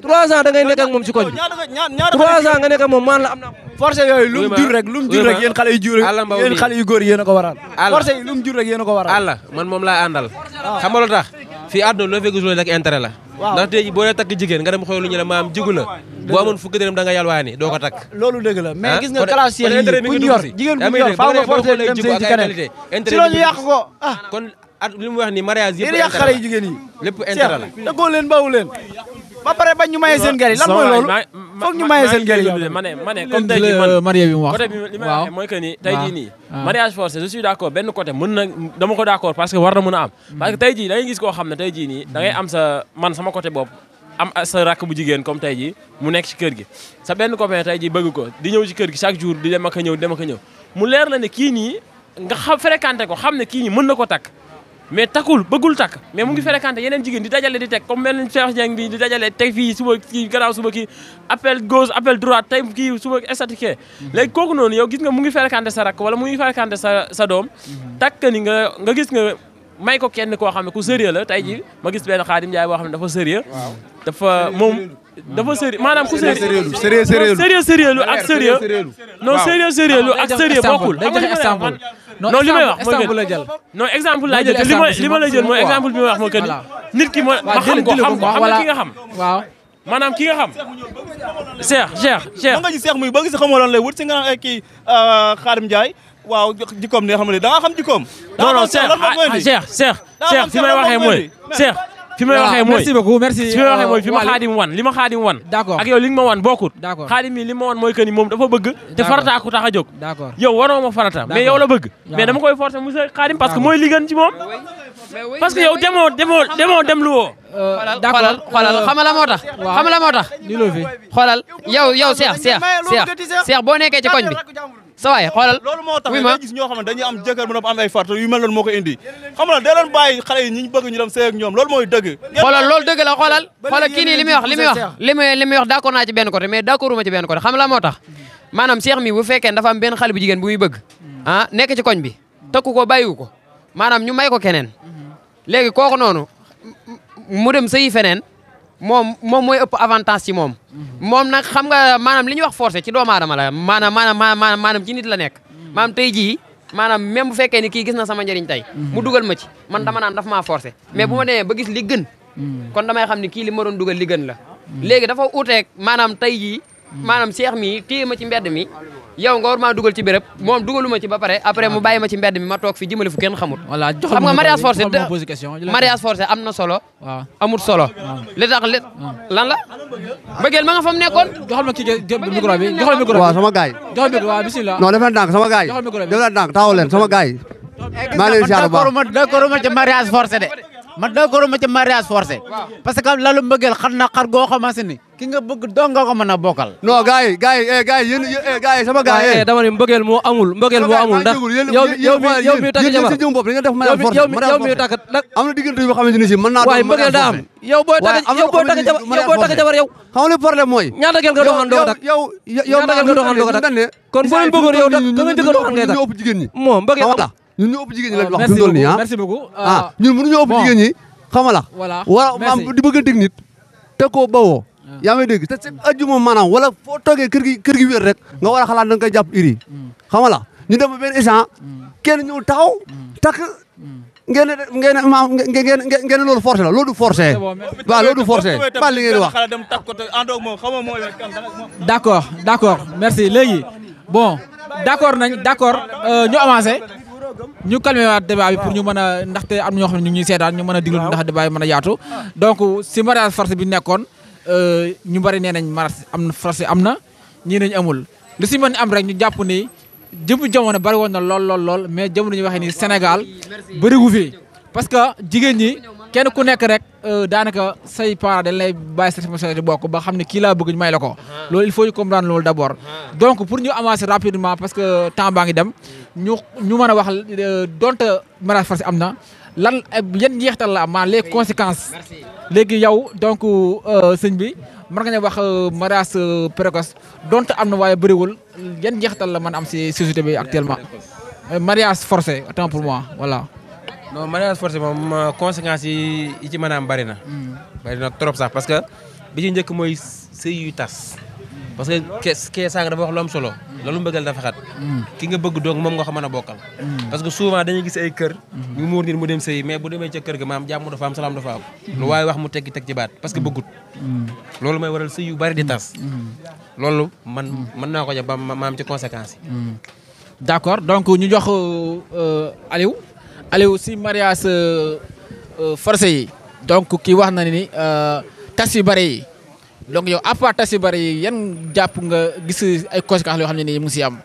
3 ans da ngay nekk ak moom ci koñ bi 3 ans nga nekk ak moom maan la am naa forcé yooyu lu mu jur rek yéen xale yu jur yéen xale yu góor yéen a ko waral forcé yi lu mu jur rek yéen a ko waral Allah man moom laa àndal xam nga lu tax fii àdduna loo fee gis loolu nag intérêt la ndax tey boo dee takk jigéen nga dem xool lu ñu ne maam jigu la boo amoon fukki dërëm da nga yalwaani doo ko takk loolu dëgg la mais gis nga classe yi ku ñu yor jigéen bu ñu yor faaw nga forcé dem sëy ci keneen si loolu yàq ko kon li mu wax ni mariage yëpp yàq xale yi jigéen yi lépp intérêt la dëggoo leen bawu leen ba pare bañ ñu maye seen gari lan mooy loolu foog ñu maye seen gari ma ne comme tey jii man marié bi mu wax côté bi li may waxee mooy que ni tey jii nii mariage forcé je suis d'accord benn côté mën na dama ko d'accord parce que war na mën a am parce que tey jii da ngay gis koo xam ne tey jii nii da ngay am sa man sama côté bopp am sa rakk bu jigéen comme tey jii mu nekk ci kër gi sa benn copain tey jii bëgg ko di ñëw ci kër gi chaque jour di dem ak a ñëw mu leer la ne kii nii nga xam fréquenté ko xam ne kii nii mën na ko takk mais takkul bëggul takk mais mu ngi fréquenté yeneen jigéen di dajale di teg comme mel ni Cheikh Dieng bi di dajale teg fii suba kii gannaaw suba kii appel gauche appel droite tey kii suba estatiqué léegi kooku noonu yow gis nga mu ngi fréquenté sa rakk wala mu ngi fréquenté sa doom takk ni nga gis nga may ko kenn koo xam ne ku sérieux la tey ji ma gis benn Xaadim Njaay boo xam ne dafa sérieux dafa moom dafa sérieux maanaam ku sérieux lu ak sérieux non sérieux lu ak sérieux bokkul non li may wax mooy que non exemple laa jël li ma la jël mooy exemple bi may wax mooy que nit ki ma xam ko xam nga ki nga xam waaw maanaam ki nga xam Cheikh nga gis Cheikh muy ba gis xamoo lan lay wut si nga naan kii Xaadim Njaay waaw jikkoom ne xam ne da nga xam jikkoom non Cheikh fi may waxee mooy Cheikh fi may waxee mooy merci beaucoup merci fi may waxee mooy fi ma xaadim wan li ma xaadim wan d'accord ak yow li nga ma wan bokkut d'accord xaadim mi li ma wan mooy que ni moom dafa bëgg te farata ko tax a jóg d'accord yow waroo ma farata mais yow la bëgg mais dama koy forcer monsieur xaadim parce que mooy li gën ci moom parce que yow demoo dem lu woo xoolal xam la moo tax xam la moo tax ni lo fi xoolal yow Cheikh boo nekkee ci koñ bi sa waay xoolal loolu moo tax nga gis ñoo xam ne dañuy am jëkkër mën a am ay farta yu mel noonu moo ko indi xam nga da leen bàyyi xale yi ñi bëgg ñu dem sëy ak ñoom loolu mooy dëgg xoolal loolu dëgg la xoolal kii nii li muy wax d'accord naa ci benn côté mais d'accorduma ci benn côté xam la moo tax maanaam Cheikh mi bu fekkee dafa am benn xale bu jigéen bu muy bëgg nekk ci koñ bi takku ko bàyyiwu ko maanaam ñu may ko keneen léegi kooku noonu mu dem sëyi feneen moom mooy ëpp avantage ci moom nag xam nga maanaam li ñuy wax forcé ci doomu aadama la maanaam ci nit la nekk maanaam tey jii maanaam même bu fekkee ni kii gis na sama njëriñ tey mu dugal ma ci man dama naan daf maa forcé mais bu ma demee ba gis li gën kon damay xam ni kii li ma doon dugal li gën la léegi dafa uteeg maanaam tey jii maanaam Cheikh mi téye ma ci mbedd mi yow nga war maa dugal ci béréb moom dugaluma ci ba pare après mu bàyyi ma ci mbedd mi ma toog fi jëmale fu kenn xamul xam nga mariage forcé am na solo amul solo li tax lan la bëggeel ma nga fa mu nekkoon joxal ma kii micro bi joxal micro bi waaw sama gaay joxal micro waaw bismillah non dafa ndànk sama gaay dafa ndànk taxaw leen sama gaay maa leen ziar bu baax d'accord ma ci mariage forcé de man d'accord ma ci mariage forcé parce que lalu mbëggeel xar na xar goo xamante ni ki nga bëgg dong nga ko mën a bokkal non gars yi yéen sama gars yi dama ne mbëggeel moo amul ndax yow mi takk jabar si jëm bopp da nga def mariage forcé yow mi takk am na diggante yoo xamante ni si mën naa waaye mbëggeel daa am yow booy takk jabar yow xam nga li problème mooy ñaata gel nga doxaan doo ko takk yow ñaata gel nga doxaan doo ko takk kon boo leen bëggoon yow takk ka nga jëkk doxaan ngay takk ñu ëpp jigéen ñi moo mbëggeel ñun ñu ëpp jigéen ñi lañ wax fi mu toll nii merci beaucoup ñun mënuñu ëpp jigéen ñi xamala wala maam di bëgganteeg nit te koo bawoo yaa may dégg te ajjuma maanaam wala foo toogee kër gi wér rek nga war a xalaat da nga koy jàpp iri xamala ñu dem ba benn instant kenn ñëw taxaw takk ngeen loolu forcé la loolu du forcé waaw loolu du forcé ba li ngeen wax d'accord merci léegi bon d'accord ñu avancé ñu calmé waat débat bi pour ñu mën a ndaxte am na ñoo xam ne ñu ngi ñuy seetaan ñu mën a diglu ndax débat yi mën a yaatu donc si mariage forcé bi nekkoon ñu bari nee nañ mariage am na forcé am na ñii nañ amul lu si mën am rek ñu jàpp ni jëmbu jamono bari woon na lool mais jamono ñu waxee ni Sénégal bëriwu fi parce que jigéen ñi kenn ku nekk rek daanaka say parents dañ lay bàyyi sa responsabilité bokk ba xam ne kii laa bëgg ñu may la ko loolu il faut ñu comprendre loolu d'abord donc pour ñu avancer rapidement parce que temps baa ngi dem ñu mën a wax donte mariage forcé am na lan yan njeextal la am maanaam les conséquences léegi yow donc sëñ bi mën nga ñu wax mariage précoce donte am na waaye bëriwul yan njeextal la mën am si société bi actuellement mariage forcé autant pour moi voilà. non mariage forcé moom conséquences yi ci mën a am bari na trop sax parce que bi ci njëkk mooy sëy yu tas parce que kee sànq dafa wax lu am solo loolu mbëggal dafa xat ki nga bëgg doog moom nga ko mën a bokkal parce que souvent dañuy gis ay kër ñu muur nit mu dem sëy mais bu demee ca kër ga maam jàmm dafa am salaam dafa am lu waaye wax mu teg ci baat parce que bëggut loolu mooy waral sëy yu bari di tas loolu man mën naa ko jàpp ba maam ci conséquences yi d'accord donc ñu jox Aliou si mariage forcé yi donc kii wax na ni tas yu bari yi donc yow à part tas yu bari yi yan jàpp nga gis ay conséquences yoo xam ne nii mu ngi si am.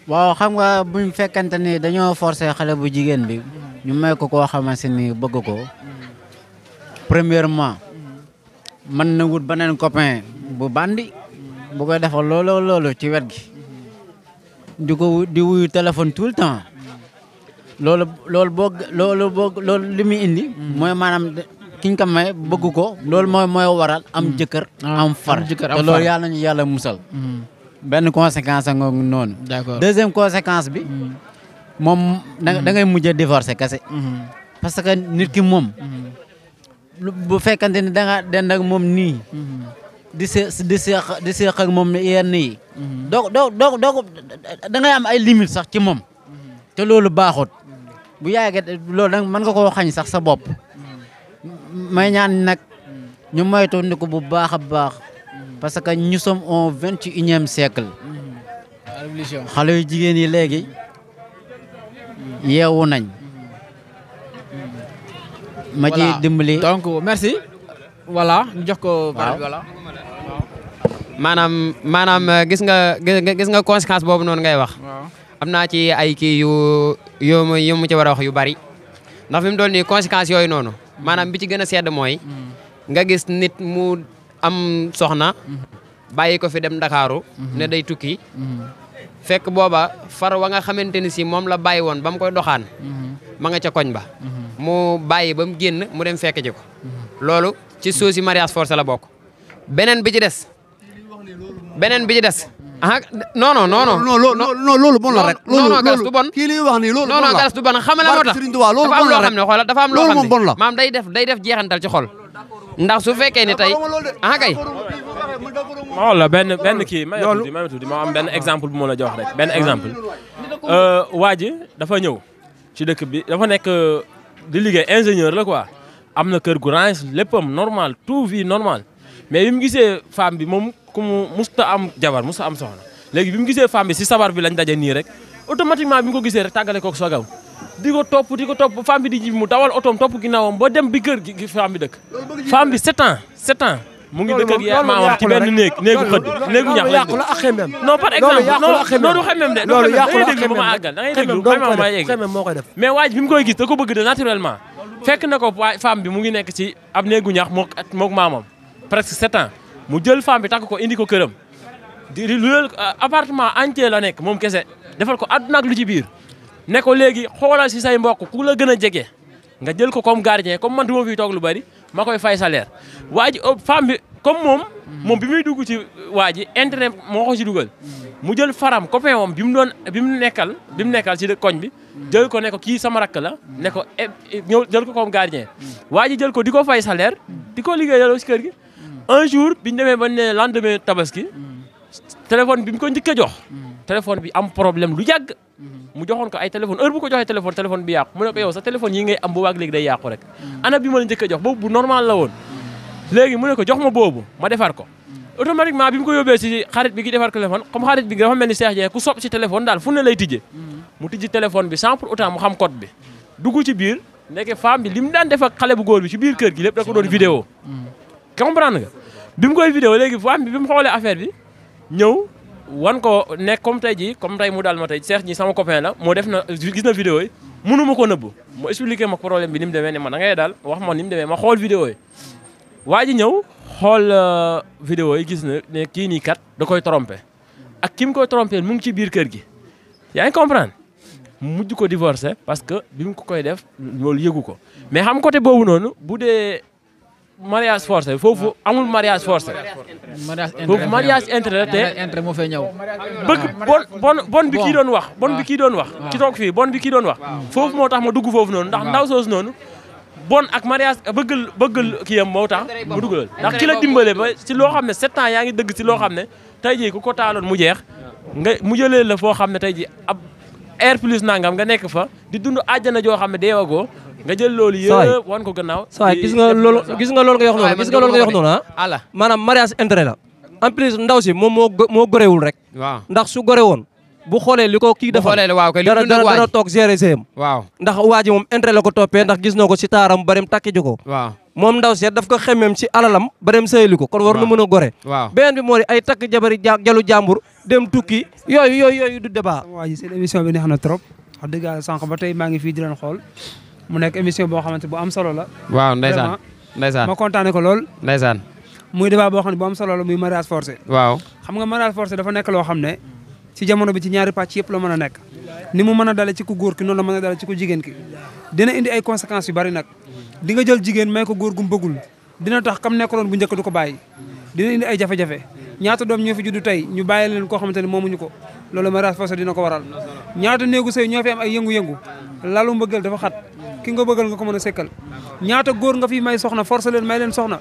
waaw xam nga buñ fekkante ni dañoo forcé xale bu jigéen bi ñu may ko koo xamante ni bëgg ko premièrement mën na wut beneen copain bu bandi bu koy defal loolu ci wet gi di wuyu téléphone tout le temps loolu li muy indi mooy maanaam kiñ ko may bëgg ko loolu mooy waral am jëkkër am far te loolu yàlla nañu yàlla musal benn conséquence nga noonu deuxième conséquence bi moom da ngay mujj a divorcer kese parce que nit ki moom bu fekkante ni da nga dend ak moom nii di seex ak moom yenn yi doo da ngay am ay limite sax ci moom te loolu baaxut bu yàggee loolu da mën nga koo xañ sax sa bopp may ñaan nag ñu moytu ni ko bu baax a baax parce que nous sommes au 21e siècle xale yu jigéen yi léegi yeewu nañ ma ci dimbali donc merci voilà ñu jox ko voilà maanaam gis nga conséquence boobu noonu ngay wax am naa ci ay kii yu mu ci war a wax yu bari ndax fi mu doon nii conséquences yooyu noonu maanaam bi ci gën a sedd mooy nga gis nit mu am soxna bàyyi ko fi dem Ndakaaru ne day tukki fekk booba far wa nga xamante ni si moom la bàyyi woon ba mu koy doxaan ma nga ca koñ ba mu bàyyi ba mu génn mu dem fekk ji ko loolu ci soosi mariage forcé la bokk beneen bi ci des ah non loolu bon la rek. non galas du bon kii li wax nii loolu bon la non galas du bon xam nga moo tax dafa am loo xam ne xoolal dafa am loo xam ne maam day def jeexantal ci xol ndax su fekkee ni tey ah kay. ma wala benn kii may tuuti ma am benn exemple bu ma la jox rek benn exemple waa ji dafa ñëw ci dëkk bi dafa nekk di liggéey ingénieur la quoi am na kër gu range léppam normal tout vie normal mais bi mu gisee femme bi moom ku mu musta am jabar musta am soxna léegi bi mu gisee femme bi si sabar bi lañ daje nii rek automatiquement bi mu ko gisee rek tàggale kook soogaw di ko topp femme bi di ji mu dawal otoom topp ginnaawam ba dem bi kër gi femme bi dëkk femme bi 7 ans mu ngi dëkk ak maamam ci benn néegu xëdd néegu ñax lañ dëkk non par exemple non du xemem de da ngay déglu ba ma àggal da ngay déglu ma yegg mais waaj bi mu koy gis da ko bëgg de naturellement fekk na ko femme bi mu ngi nekk ci ab néegu ñax mook maamam presque 7 ans mu jël femme bi takk ko indi ko këram di luyal appartement entier la nekk moom kese defal ko àdduna ak lu ci biir ne ko léegi xoolal si say mbokk ku la gën a jege nga jël ko comme gardien comme man du ma fiy toog lu bari ma koy fay salaire waa ji femme bi comme moom bi muy dugg ci waa ji internet moo ko ci dugal mu jël faram copain moom bi mu nekkal ci koñ bi jël ko ne ko kii sama rakk la ne ko ñëw jël ko comme gardien waa ji jël ko di ko fay salaire di ko liggéeyaloo ci kër gi un jour biñu demee ba ne lendemain tabaski téléphone bi mu ko njëkk a jox téléphone bi am problème lu yàgg mu joxoon ko ay téléphone heure bu ko joxee téléphone bi yàqu mu ne ko yow sa téléphone yi ngay am boobu ak léegi day yàqu rek ana bi ma la njëkk a jox boobu bu normal la woon léegi mu ne ko jox ma boobu ma defar ko automatiquement bi mu ko yóbbee si xarit bi ki defar téléphone comme xarit bi dafa mel ni Cheikh Dieng ku sopp si téléphone daal fu ne lay tijjee mu tijji téléphone bi sans pour autant mu xam code bi dugg ci biir nekk femme bi li mu daan def ak xale bu góor bi ci biir kër gi lépp da ko doon vidéo comprendre nga bi mu koy vidéo léegi femme bi bi mu xoolee affaire bi ñëw wan ko nekk comme tey mu daal ma tey Cheikh ñi sama copain la moo def na gis na vidéo yi mënu ma ko nëbb mu expliqué ma problème bi ni mu demee ne ma da ngay daal wax ma ni mu demee ma xool vidéo yi waa ji ñëw xool vidéo yi gis na ne kii nii kat da koy trompé ak ki mu koy trompé mu ngi ci biir kër gi yaa ngi comprendre mu mujj ko divorcé parce que bi mu ko koy def loolu yëgu ko mais xam côté boobu noonu bu dee mariage forcé foofu amul mariage forcé foofu mariage intérêt te moo fay ñëw bëgg bon bi kii doon wax ki toog fii bon bi kii doon wax foofu moo tax ma dugg foofu noonu ndax ndaw soosu noonu bon ak mariage bëggal kii am moo tax mu duggalal ndax ki la dimbale ba si loo xam ne 7 ans yaa ngi dëgg si loo xam ne tey jii ku ko taaloon mu jeex mu jëlee la foo xam ne tey ji ab air plus nangam nga nekk fa di dund àjjana joo xam ne deewagoo nga jël loolu yëpp wan ko gannaaw. saa gis nga loolu nga wax noonu gis nga loolu nga wax noonu ah. maanaam mariage intérêt la. en plus ndaw si moom moo gorewul rek. waaw ndax su gore woon bu xoolee li ko kii defal dara toog gérer sëyam. waaw ndax waa ji moom intérêt la ko toppee ndax gis na ko si taaram barem takki ji ko. waaw moom ndaw si daf ko xemmeem ci alalam barem sëyli ko kon war na mën a gore. waaw beneen bi moo di ay takk jabari jalu jàmbur dem tukki yooyu du débat. waa ji seen émission bi neex na trop wax dëgg yàlla sànq ba tey maa ngi fii di leen xool mu nekk émission boo xamante bu am solo la. waaw ndeysaan ma kontaane ko lool. ndeysaan muy débat boo xam ne bu am solo la muy mariage forcé. waaw xam nga mariage forcé dafa nekk loo xam ne ci jamono bi ci ñaari pàcc yëpp la mën a nekk ni mu mën a dale ci ku góor ki noonu la mën a dale ci ku jigéen ki dina indi ay conséquences yu bari nag di nga jël jigéen may ko góor gu mu bëggul dina tax kam nekkaloon bu njëkk du ko bàyyi dina indi ay jafe-jafe ñaata doom ñoo fi juddu tey ñu bàyyi leen koo xamante ne moomuñu ko loolu mariage forcé dina ko waral ñaata néegu sëy ñoo fi am ay yëngu-yëngu lalu mbëggal dafa xat ki nga bëggal nga ko mën a sekkal ñaata góor nga fi may soxna forcé leen may leen soxna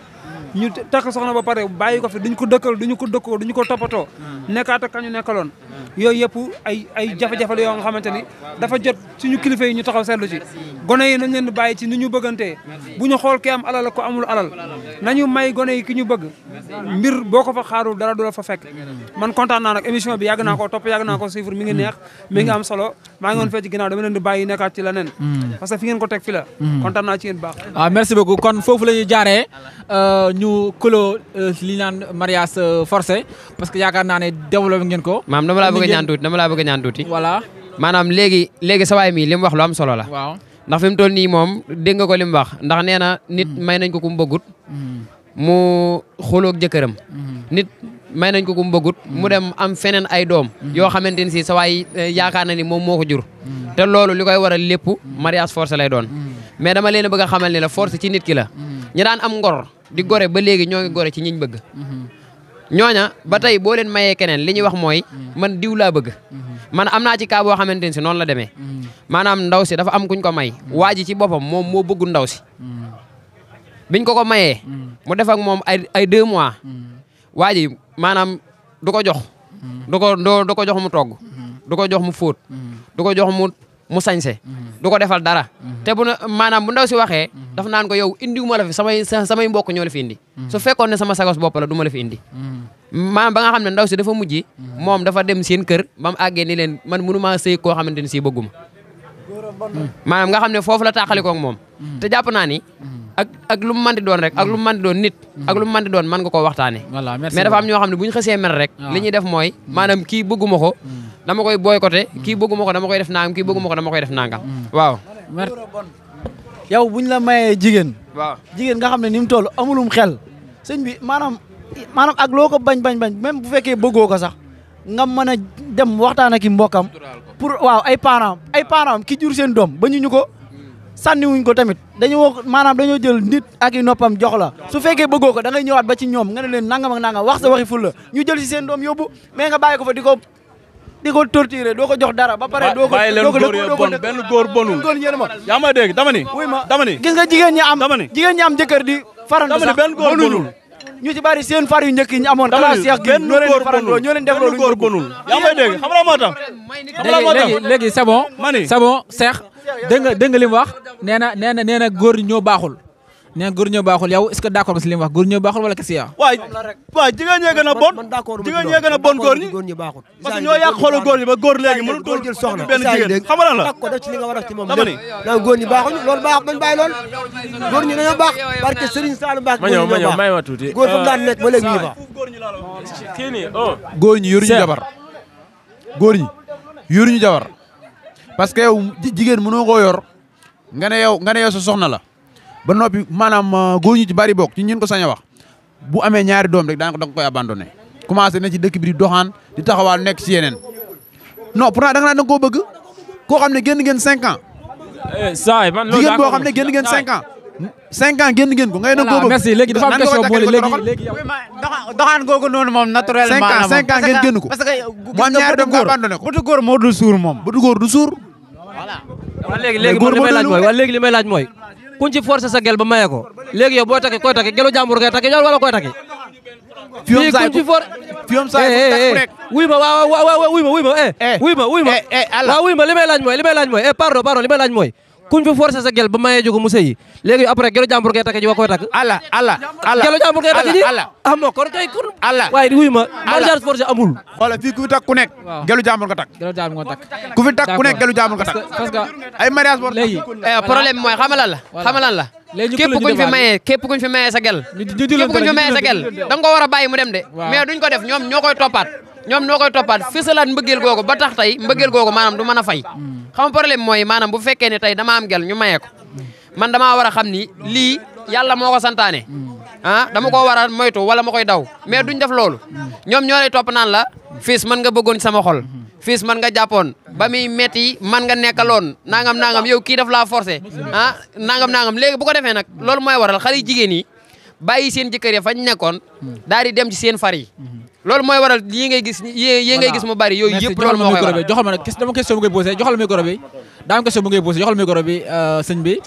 ñu takk soxna ba pare bàyyi ko fi duñ ko dëkkal duñu ko dëkkoo duñu ko toppatoo nekkaat ak kañu nekkaloon yooyu yëpp ay jafe-jafe la yoo nga xamante ni dafa jot suñu kilifa yi ñu taxaw seetlu ci gone yi nañ leen di bàyyi ci ni ñu bëggantee bu ñu xool ki am alal ko amul alal nañu may gone yi ki ñu bëgg mbir boo ko fa xaarul dara du la fa fekk man kontaan naa nag émission bi yàgg naa koo topp yàgg naa ko suivre mi ngi neex mi ngi am solo maa ngi woon fee ci ginnaaw dama leen di bàyyi nekkaat ci leneen parce que fi ngeen ko teg fi la kontaan naa ci yéen baax merci beaucoup kon foofu la ñuy jaaree ñu kuloo li naan mariage forcé parce que yaakaar naa ne développé ngeen ko maam dama laa bëgg a ñaan tuuti voilà maanaam léegi sa waay mi li mu wax lu am solo la waaw ndax fi mu toll nii moom dégg nga ko li mu wax ndax nee na nit may nañ ko ku mu bëggut mu xulóog jëkkëram nit may nañ ko ku mu bëggut mu dem am feneen ay doom yoo xamante ni si sa waay yaakaar na ni moom moo ko jur te loolu li koy waral lépp mariage forcé lay doon mais dama leen bëgg a xamal ni la force ci nit ki la ñi daan am ngor di gore ba léegi ñoo ngi gore ci ñiñ bëgg ñooña ba tey boo leen mayee keneen li ñuy wax mooy man diw laa bëgg man am naa ci cas boo xamante ni si noonu la demee maanaam ndaw si dafa am kuñ ko may waa ji ci boppam moom moo bëggul ndaw si biñ ko mayee mu def ak moom ay 2 mois waa ji maanaam du ko jox du ko jox mu togg du ko jox mu fóot du ko jox mu sañse du ko defal dara te bu maanaam bu ndaw si waxee daf naan ko yow indiwuma la fi samay mbokk ñoo la fi indi su fekkoon ne sama sagos bopp la du ma la fi indi maanaam ba nga xam ne ndaw si dafa mujj moom dafa dem seen kër ba mu àggee ni leen man mënu maa sëy koo xamante ni si bëgguma maanaam nga xam ne foofu la tàqalikoo ak moom te jàpp naa ni ak lu mu manti doon rek ak lu mu manti doon nit ak lu mu manti doon mën nga koo waxtaane mais dafa am ñoo xam ne bu ñu xësee mer rek li ñuy def mooy maanaam kii bëgguma ko dama koy boycotté kii bëgguma ko dama koy def nangam kii bëgguma ko dama koy def nangam waaw yow buñ la mayee jigéen waaw jigéen nga xam ne ni mu toll amulum xel sëñ bi maanaam ak loo ko bañ même bu fekkee bëggoo ko sax nga mën a dem waxtaan ak i mbokkam pour waaw ay parents ki jur seen doom ba ñu ko sànniwuñ ko tamit dañoo jël nit ak i noppam jox la su fekkee bëggoo ko da ngay ñëwaat ba ci ñoom nga ne leen nangam ak nangam wax sa waxi ful la ñu jël si seen doom yóbbu mais nga bàyyi ko fa di ko torturer doo ko jox dara ba pare doo ko bàyyi leen góor ya bon benn góor bonul yaa ma dégg dama ni gis nga jigéen ñi am jëkkër di farandu sax benn góor bonul ñu ci bari seen far yu njëkk yi ñu amoon classe Cheikh gi ñoo leen di farandoo ñoo leen def loolu góor bonul yaa may dégg xam nga moo tax léegi c'est bon Cheikh dégg nga li mu wax nee na góor ñoo baaxul nee na góor ñoo baaxul yow est-ce que d'accord nga si li mu wax góor ñoo baaxul wala kese yaa waay jigéen ñee gën a bon jigéen ñee gën a bon góor ñi parce que ñoo yàq xoolu góor ñi ba góor léegi mënul tool jël soxna benn jigéen xam nga la ko def ci li nga war a ci moom na góor ñi baaxuñu loolu baax bañ bàyyi lool góor ñi dañoo baax parce que Serigne Saliou Mbacké may ma tuuti góor fa mu daan nekk ba léegi ñu fa kii nii góor ñi yoruñu jabar góor ñi yoruñu jabar parce que yow jigéen mënoo koo yor nga ne yow sa soxna la ba noppi maanaam góor ñi ci bari bokk ci ñun ko sañ a wax bu amee ñaari doom rek daanaka da nga koy abandonné commencé na ci dëkk bi di doxaan di taxawaal nekk ci yeneen non pourtant da nga naan da nga koo bëgg koo xam ne génn ngeen 5 ans. jigéen boo xam ne génn ngeen 5 ans. 5 ans génn ngeen ko ngay da nga koo bëgg. merci léegi dafa am question boole léegi doxaan googu noonu moom naturellement. 5 ans ngeen génn ko. parce que mu am ñaari doom nga abandonné ko. bëtu góor moo du suur moom. bëtu góor du suur. voilà léegi li may laaj mooy kuñ ci forcé sa gel ba maye ko léegi yow booy takki koy takki gelu jàmbur ngay takki yow wala koy takki fii kuñ fi for fiyom saay ku nekk wuy ma waaw wuy ma waaw wuy ma li may laaj mooy pardon li may laaj mooy kuñ fi forcé sa gel ba mayee jógo mu sëyi léegi après gelu jàmbur ngay takk ji wa koy takk ala gelu jàmbur ngay takk ji ah moo kon kay kon waaye wuy ma mariage forcé amul xoolal fii ku fi takk ku nekk gelu jàmbur nga takk ku fi takk ku nekk gelu jàmbur nga takk parce que ay mariage forcé léegi problème mooy xamalan la képp kuñ fi mayee sa gel da nga ko war a bàyyi mu dem de mais duñ ko def ñoom ñoo koy toppaat fësalaat mbëggeel googu ba tax tey mbëggeel googu maanaam du mën a fay xam nga problème mooy maanaam bu fekkee ne tey dama am gel ñu mayee ko man damaa war a xam ni lii yàlla moo ko santaane dama ko war a moytu wala ma koy daw mais duñ def loolu ñoom ñoo lay topp naan la fils man nga bëggoon sama xol fils man nga jàppoon ba muy metti man nga nekkaloon nangam yow kii daf laa forcé nangam léegi bu ko defee nag loolu mooy waral xale yu jigéen yi bàyyi seen jëkkër ya fañ nekkoon daal di dem ci seen far yi loolu mooy waral yi ngay gis mu bari yooyu yëpp loolu moo koy waral joxal ma nag dama question bu ngay posé joxal micro bi daam question bu ngay posé joxal micro bi sëñ bi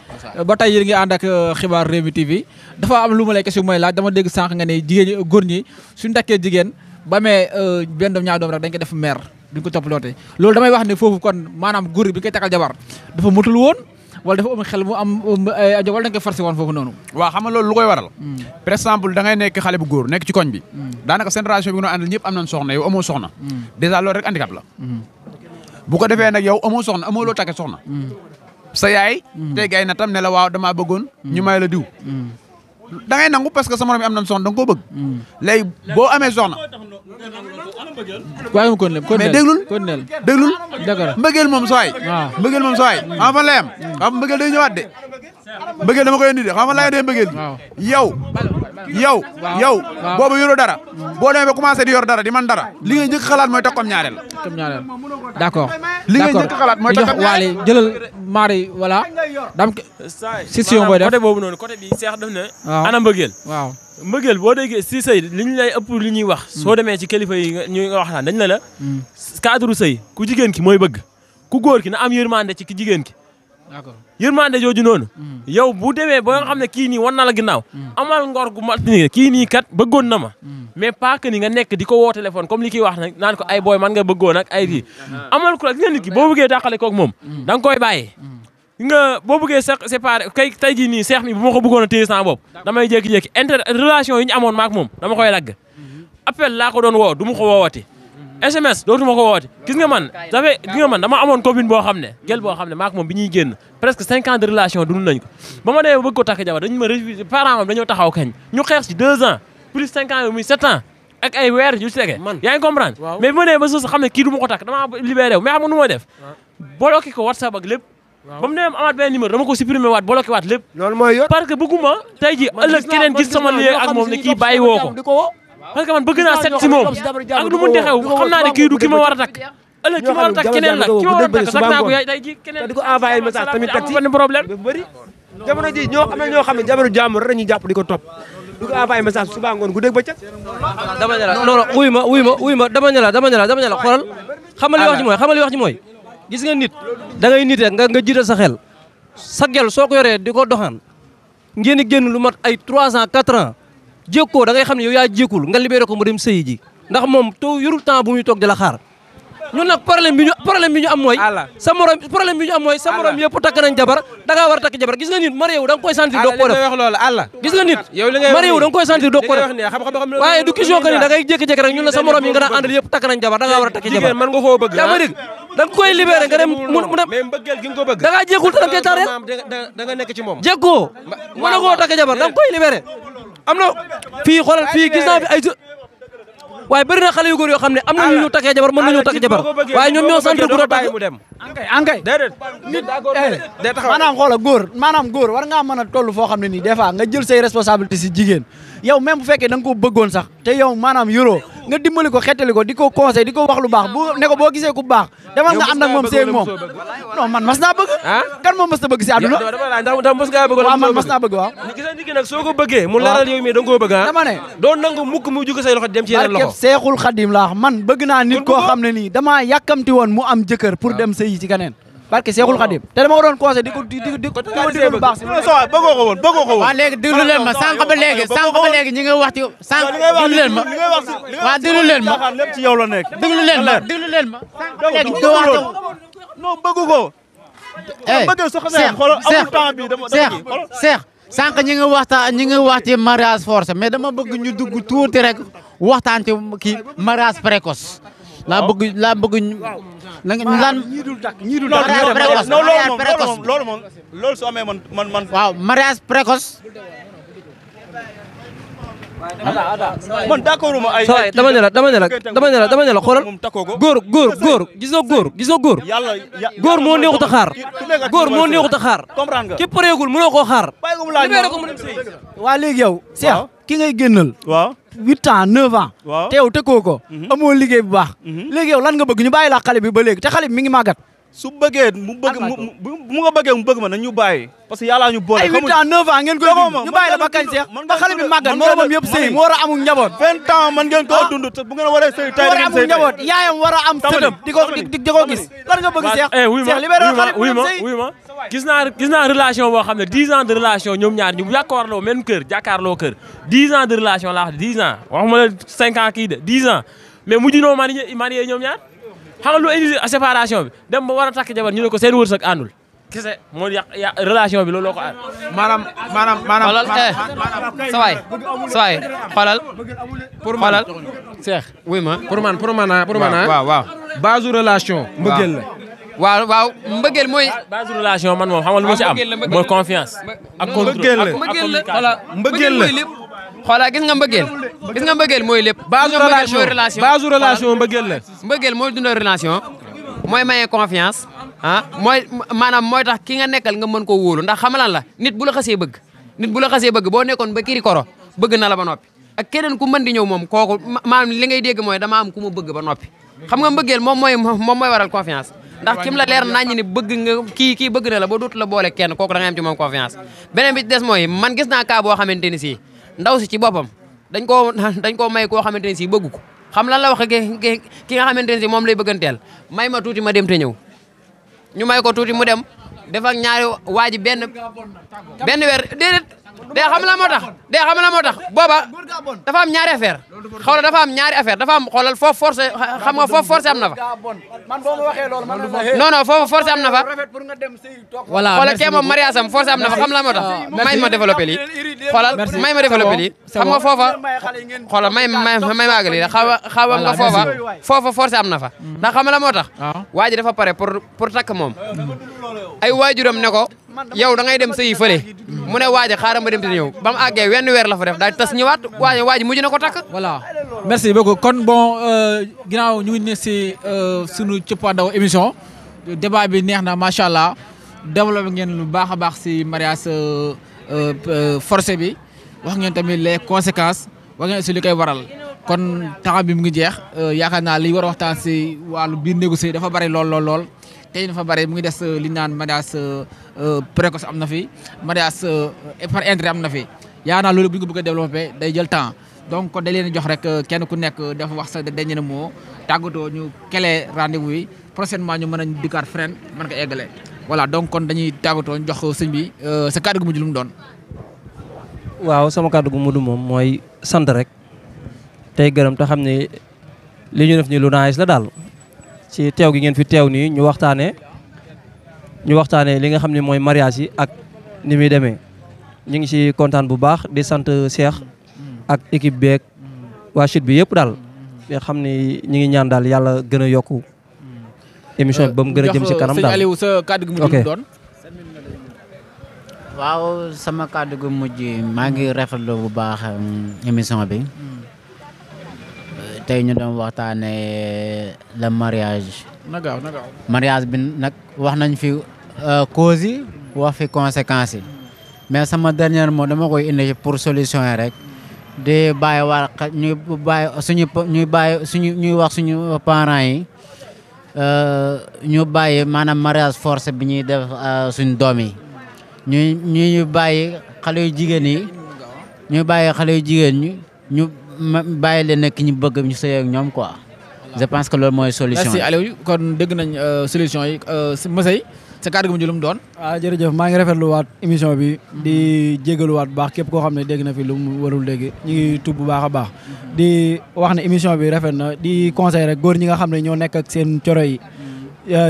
ba tey yéen ngi ànd ak xibaar Rewmi TV dafa am lu ma lay question bu may laaj dama dégg sànq nga ne jigéen ñi góor ñi suñu takkee jigéen ba mee benn doom ñaar doom rek dañ ko def mère duñ ko toppaloote loolu damay wax ne foofu kon maanaam góor bi koy takkal jabar dafa motul woon wala dafa am xel mu am wala da nga koy forcé woon foofu noonu waaw xam nga loolu lu koy waral par exemple da ngay nekk xale bu góor nekk ci koñ bi daanaka génération bi nga doon àndal ñëpp am nañ soxna yow amoo soxna dèjà loolu rek handicap la bu ko defee nag yow amoo soxna amoo loo takke soxna sa yaay tey gay na tam ne la waaw damaa bëggoon ñu may la diw da ngay nangu parce que sa morom yi am nañ soxna da nga koo bëgg léegi boo amee soxna waaye mu kon mais déglul mbëggeel moom sooy mbëggeel moom sooy xam fan lay am xam mbëggeel day ñëwaat de mbëggeel dama koy indi de xam fan lay dee mbëggeel yow boobu yoroo dara boo demee ba commencé di yor dara di man dara li ngay njëkk xalaat mooy takkom ñaareel d'accord li ngay njëkk xalaat mooy takkom waale jëlal maari voilà dam session booy def côté boobu noonu côté bi Cheikh def ne ana mbëggeel waaw mbëggeel boo déggee si sëy li ñu lay ëpp li ñuy wax soo demee ci kilifa yi ñu nga waxtaan dañ la cadre sëy ku jigéen ki mooy bëgg ku góor ki na am yërmande ci ki jigéen ki d'accord yërmande jooju noonu yow bu demee ba nga xam ne kii nii wan na la ginnaaw amal ngor gu mat ni kii nii kat bëggoon na ma mais pas que ni nga nekk di ko woo téléphone comme li kiy wax nag naan ko ay booy man nga bëggoon ak ay kii amal ko nga nit ki boo bëggee dàqale koog moom da nga koy bàyyee nga boo bëggee séparé kay tey jii nii seex mi bu ma ko bëggoon a téye sama bopp damay jékki-jékki relation yi ñu amoon maak moom dama koy lagg appel laa ko doon woo du ma ko woowati SMS dootuma ko woote gis nga man dama amoon copine boo xam ne gel boo xam ne maak moom bi ñuy génn presque 5 ans de relation dund nañ ko ba ma demee ba bëgg ko takk jabar dañu ma refusé parents am dañoo taxaw kañ ñu xeex ci 2 ans plus 5 ans muy 7 ans ak ay weer yu ci tege yaa ngi comprendre mais bi ma demee ba soo xam ne kii du ma ko takk dama libéré wu mais xam nga nu ma def bloqué ko WhatsApp ak lépp ba mu ne amaat benn numéro dama ko supprimer waat bloqué waat lépp loolu mooy yoon parce que bëgguma tey ji ëllëg keneen gis sama lien ak moom ne kii bàyyi woo ko parce que man bëgg naa set ci moom ak lu munti xew xam naa ne kii du ki ma war a takk ëllëg ki ma war a takk keneen la ki ma war a takk sax naa ko yaay day ji keneen di ko envoyé message tamit teg ci benn problème bëri jamono ji ñoo xam ne jabaru jàmbur rek dañuy jàpp di ko topp di ko envoyé message suba ngoon guddeeg bëccëg dama ne la non wuy ma dama ne la xoolal xamal li wax ci mooy gis nga nit da ngay nit rek nga jiital sa xel sa gel soo ko yoree di ko doxaan ngeen di génn lu mat ay 3 ans 4 ans jékkoo da ngay xam ne yow yaa jékkul nga libéré ko mu dem sëyi ji ndax moom to yorul temps bu muy toog di la xaar ñun nag problème bi ñu am mooy sa morom yëpp takk nañ jabar da ngaa war a takk jabar gis nga nit marié wu da nga koy sentir doo ko def gis nga nit marié wu da nga koy sentir doo ko def waaye du question que ni da ngay jékki-jékki rek ñun la sa morom yi nga daan àndal yëpp takk nañ jabar da ngaa war a takk jabar man nga koo bëgg yaa ma dégg da nga koy libéré nga dem mu dem mais mbëggeel gi nga ko bëgg da ngaa jékkul te da nga koy tardé da nga nekk ci moom jékkoo mën a koo takk jabar da nga koy libéré am na fii xoolal fii gis naa fi ay waaye bëri na xale yu góor yoo xam ne am na ñu takkee jabar mën nañu takk jabar waaye ñoom ñoo sant pour a takk mu dem ankay déedéet maanaam góor war ngaa mën a toll foo xam ne nii des fois nga jël say responsabilité si jigéen yow même bu fekkee da nga ko bëggoon sax te yow maanaam yoroo nga dimbali ko xettali ko di ko conseil di ko wax lu baax bu ne ko boo gisee ku baax demal nga ànd ak moom seeg moom non man mas naa bëgg kan moom mas na bëgg si àdduna ndax mas ngaa bëgg waaw man mas naa bëgg waaw gis nga nit ki nag soo ko bëggee mu leeral yow mi da nga koo bëgg dama ne doo nangu mukk mu jóge say loxo dem ci yeneen loxo Seexul Xadim laa man bëgg naa nit koo xam ne nii damaa yàkkamti woon mu am jëkkër pour dem sëyi ci keneen parce que Seexul Xadim te dama ko doon conseil di ko déglu lu baax si bëggoo ko woon waaw léegi déglu leen ma sànq ba léegi ñi nga wax ci sànq déglu leen ma waaw déglu leen ma lépp ci yow la nekk déglu leen ma déglu leen ma sànq ba léegi nga wax non bëggu ko bëgg so xamé xol amul temps bi dama Cheikh sànq ñi nga wax ci mariage forcé mais dama bëgg ñu dugg tuuti rek waxtaan ci kii mariage précoce laa bëgg lan ñii dul takk loolu su amee man waaw mariage précoce man d'accord ma ay dama ne la xoolal góor gis nga góor góor moo neexut a xaar góor moo neexut a xaar ki pareegul mënoo koo xaar libéré ko mu dem sëy waa léegi yow Cheikh ki ngay génnal waaw 8 ans 9 ans te yow tëkkoo ko amoo liggéey bu baax léegi yow lan nga bëgg ñu bàyyi la xale bi ba léegi te xale bi mi ngi màggat su bëggee mu bëgg mën na ñu bàyyi parce que yàlla ñu boole ay 8 ans 9 ans ngeen koy dund ñu bàyyi la ba kañ Cheikh ba xale bi màggat moromam yëpp sëy mu war a amul njaboot 20 ans man ngeen koo dund te bu ngeen waree sëy tey war a amul njaboot yaayam war a am sëtam di ko gis lan nga bëgg Cheikh Cheikh libéré xale bi mu sëy wuy ma gis naa relation boo xam ne 10 ans de relation ñoom ñaar ñu jàkkaarloo même kër jàkkaarloo kër 10 ans de relation laa wax 10 ans waxuma la 5 ans kii de 10 ans mais mujj noo marié ñoom ñaar xam nga lu indi séparation bi dem ba war a takk jabar ñu ne ko seen wërsëg àndul kese moo yàq relation bi looloo ko ànd. xoolal sa waay xoolal xoolal Cheikh wuy ma pour man waaw base relation mbëggeel la waaw mbëggeel mooy base relation man moom xam nga lu ma ci am mooy confiance ak contrôle mbëggeel la xoolal gis nga mbëggeel mooy lépp base relation mbëggeel la mbëggeel mooy dundal relation mooy maye confiance mooy maanaam mooy tax ki nga nekkal nga mën koo wóolu ndax xamalan la nit bu la xasee bëgg boo nekkoon ba kiri koro bëgg na la ba noppi ak keneen ku mën di ñëw moom kooku maanaam li ngay dégg mooy dama am ku ma bëgg ba noppi xam nga mbëggeel moom mooy waral confiance ndax kim la leer nañ ni bëgg nga kii bëgg na la ba dootu la boole kenn kooku da ngay am ci moom confiance beneen bi ci des mooy man gis naa cas boo xamante ni si ndaw si ci boppam dañ koo may koo xamante ni si bëgg ko xam lan la wax ki nga xamante ne si moom lay bëgganteel may ma tuuti ma dem te ñëw ñu may ko tuuti mu dem def ak ñaari waa ji benn weer déedéet dee xam la moo tax booba dafa am ñaari affaire xoolal dafa am ñaari affaire dafa am xoolal foofu forcé xam nga foofu forcé am na fa non foofu forcé am na fa voilà xoolal kee moom mariage am forcé am na fa xam la moo tax may ma développé lii xoolal may ma développé lii xam nga foofa xoolal may ma àgg lii xaw nga foofa forcé am na fa ndax xam la moo tax waa ji dafa pare pour takk moom ay waajuram ne ko yow da ngay dem sëyi fële mu ne waaji xaaral ma dem te ñëw ba mu àggee wenn weer la fa def daal tas ñëwaat waaji mujj na ko takk. voilà merci beaucoup kon bon ginnaaw ñu ngi ne si sunu cëppaandaw émission débat bi neex na macha allah développé ngeen lu baax a baax si mariage forcé bi wax ngeen tamit les conséquences wax ngeen si li koy waral kon temps bi mu ngi jeex yaakaar naa li war a waxtaan si wàllu biir négocier dafa bari lool. tey dafa bari mu ngi des li naan mariage précoce am na fi mariage par intérêt am na fi yaa naa loolu bu ñu ko bëgg a développé day jël temps donc kon da leen jox rek kenn ku nekk dafa wax sa dernier mot tàggatoo ñu kele rendez-vous yi prochainement ñu mën a dikkaat fren mën ko eggale voilà donc kon dañuy tàggatoo ñu jox sëñ bi sa kàddu gu mujj lu mu doon. waaw sama kàddu gu mujj moom mooy sant rek tey gërëm te xam ne li ñu def nii lu nice la daal. ci teew gi ngeen fi teew nii ñu waxtaanee li nga xam ne mooy mariage yi ak ni muy demee ñu ngi ci kontaan bu baax di sant Cheikh ak équipe beeg waa chute bi yëpp daal nga xam ni ñu ngi ñaan daal yàlla gën a yokku émission bi ba mu gën a jëm ci kanam daal. sëñ Aliou sa kàddu gu mujj doon. waaw sama kàddu gu mujj maa ngi rafetlu bu baax émission bi. tey ñu doon waxtaanee le mariage. na gaaw mariage bi nag wax nañ fi causes yi wax fi conséquences yi mais sama dernier mot dama koy indi pour solution yi rek di bàyyi war ñuy wax suñu parents yi ñu bàyyi maanaam mariage forcé bi ñuy def suñu doom yi ñu bàyyi xale yu jigéen yi ñu bàyyi leen nekk ñu bëgg ñu sëy ak ñoom quoi. je pense que loolu mooy solution. merci Aliou kon dégg nañ solution yi Masey sa kàddu gu mujj lu mu doon. waaw jërëjëf maa ngi rafetluwaat émission bi di jégaluwaat bu baax képp koo xam ne dégg na fi lu mu warul dégg ñu ngi tub bu baax a baax di wax ne émission bi rafet na di conseil rek góor ñi nga xam ne ñoo nekk ak seen coro yi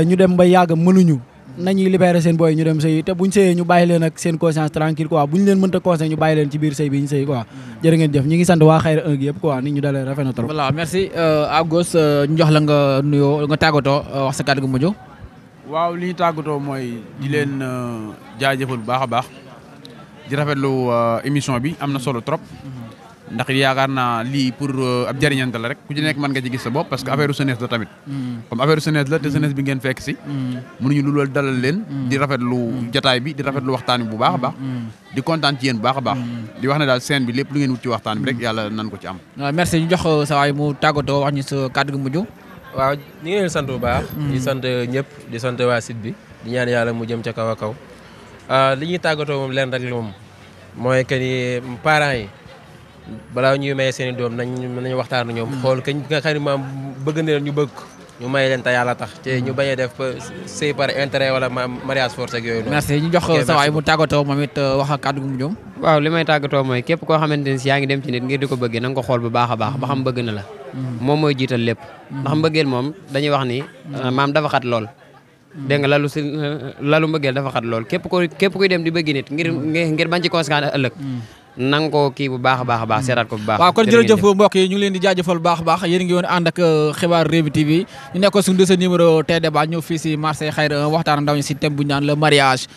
ñu dem ba yàgg mënuñu nañuy libéré seen booy ñu dem sëy te buñ sëyee ñu bàyyi leen ak seen conscience tranquille quoi buñ leen mënta conseil ñu bàyyi leen ci biir sëy bi ñu sëy quoi jërë ngeen jëf ñi ngi sant waa Xayra 1 gi yëpp quoi nit ñu dalee rafet na trop. voilà merci à gauche ñu jox la nga nuyoo nga tàggatoo wax sa kàddu gu mujj. waaw li ñu tàggatoo mooy di leen jaajëfal bu baax a baax di rafetlu émission bi am na solo trop ndax yaakaar naa lii pour ab jariñante la rek ku ci nekk mën nga ci gis sa bopp parce que affaire jeunesse la tamit comme affaire jeunesse la te jeunesse bi ngeen fekk si mënuñu lu loolu dalal leen di rafetlu jataay bi di rafetlu waxtaan bi bu baax a baax di kontaan ci yéen bu baax a baax di wax ne daal scène bi lépp lu ngeen wut ci waxtaan bi rek yàlla nan ko ci am. merci ñu jox sa waay mu tàggatoo wax ñu sa kàddu gu mujj. waaw ñu ngi leen sant bu baax. di sant ñëpp di sant waa site bi di ñaan yàlla mu jëm ca kaw a kaw li ñuy tàggatoo moom leen rek moom mooy que ni parents yi balaa ñuy maye seen i doom nañu waxtaan ñoom xool kañ nga xam ne maam bëgg na leen ñu bëgg ñu may leen te yàlla tax te ñu bañ a def sëy par intérêt wala mariage forcé ak yooyu noonu. merci ñu jox sa waay mu tàggatoo moom it wax ak kàddu gu mujj. waaw li may tàggatoo mooy képp koo xamante ni si yaa ngi dem ci nit ngir di ko bëggee na nga ko xool bu baax a baax ba xam bëgg na la moom mooy jiital lépp ndax mbëggeel moom dañuy wax ni maam dafa xat lool dégg nga lalu mbëggeel dafa xat lool képp kuy dem di bëgg nit ngir bañ ci conséquence ëllëg nang ko kii bu baax a baax seetaat ko bu baax. waaw kon jërëjëf mbokk yi ñu ngi leen di jaajëfal bu baax a baax yéen ngi woon ànd ak xibaar Rewmi TV ñu nekkoon suñu deuxième numéro tey débat ñëw fii si marché Xayra 1 waxtaan ndaw ñi si thème bu ñu naan le mariage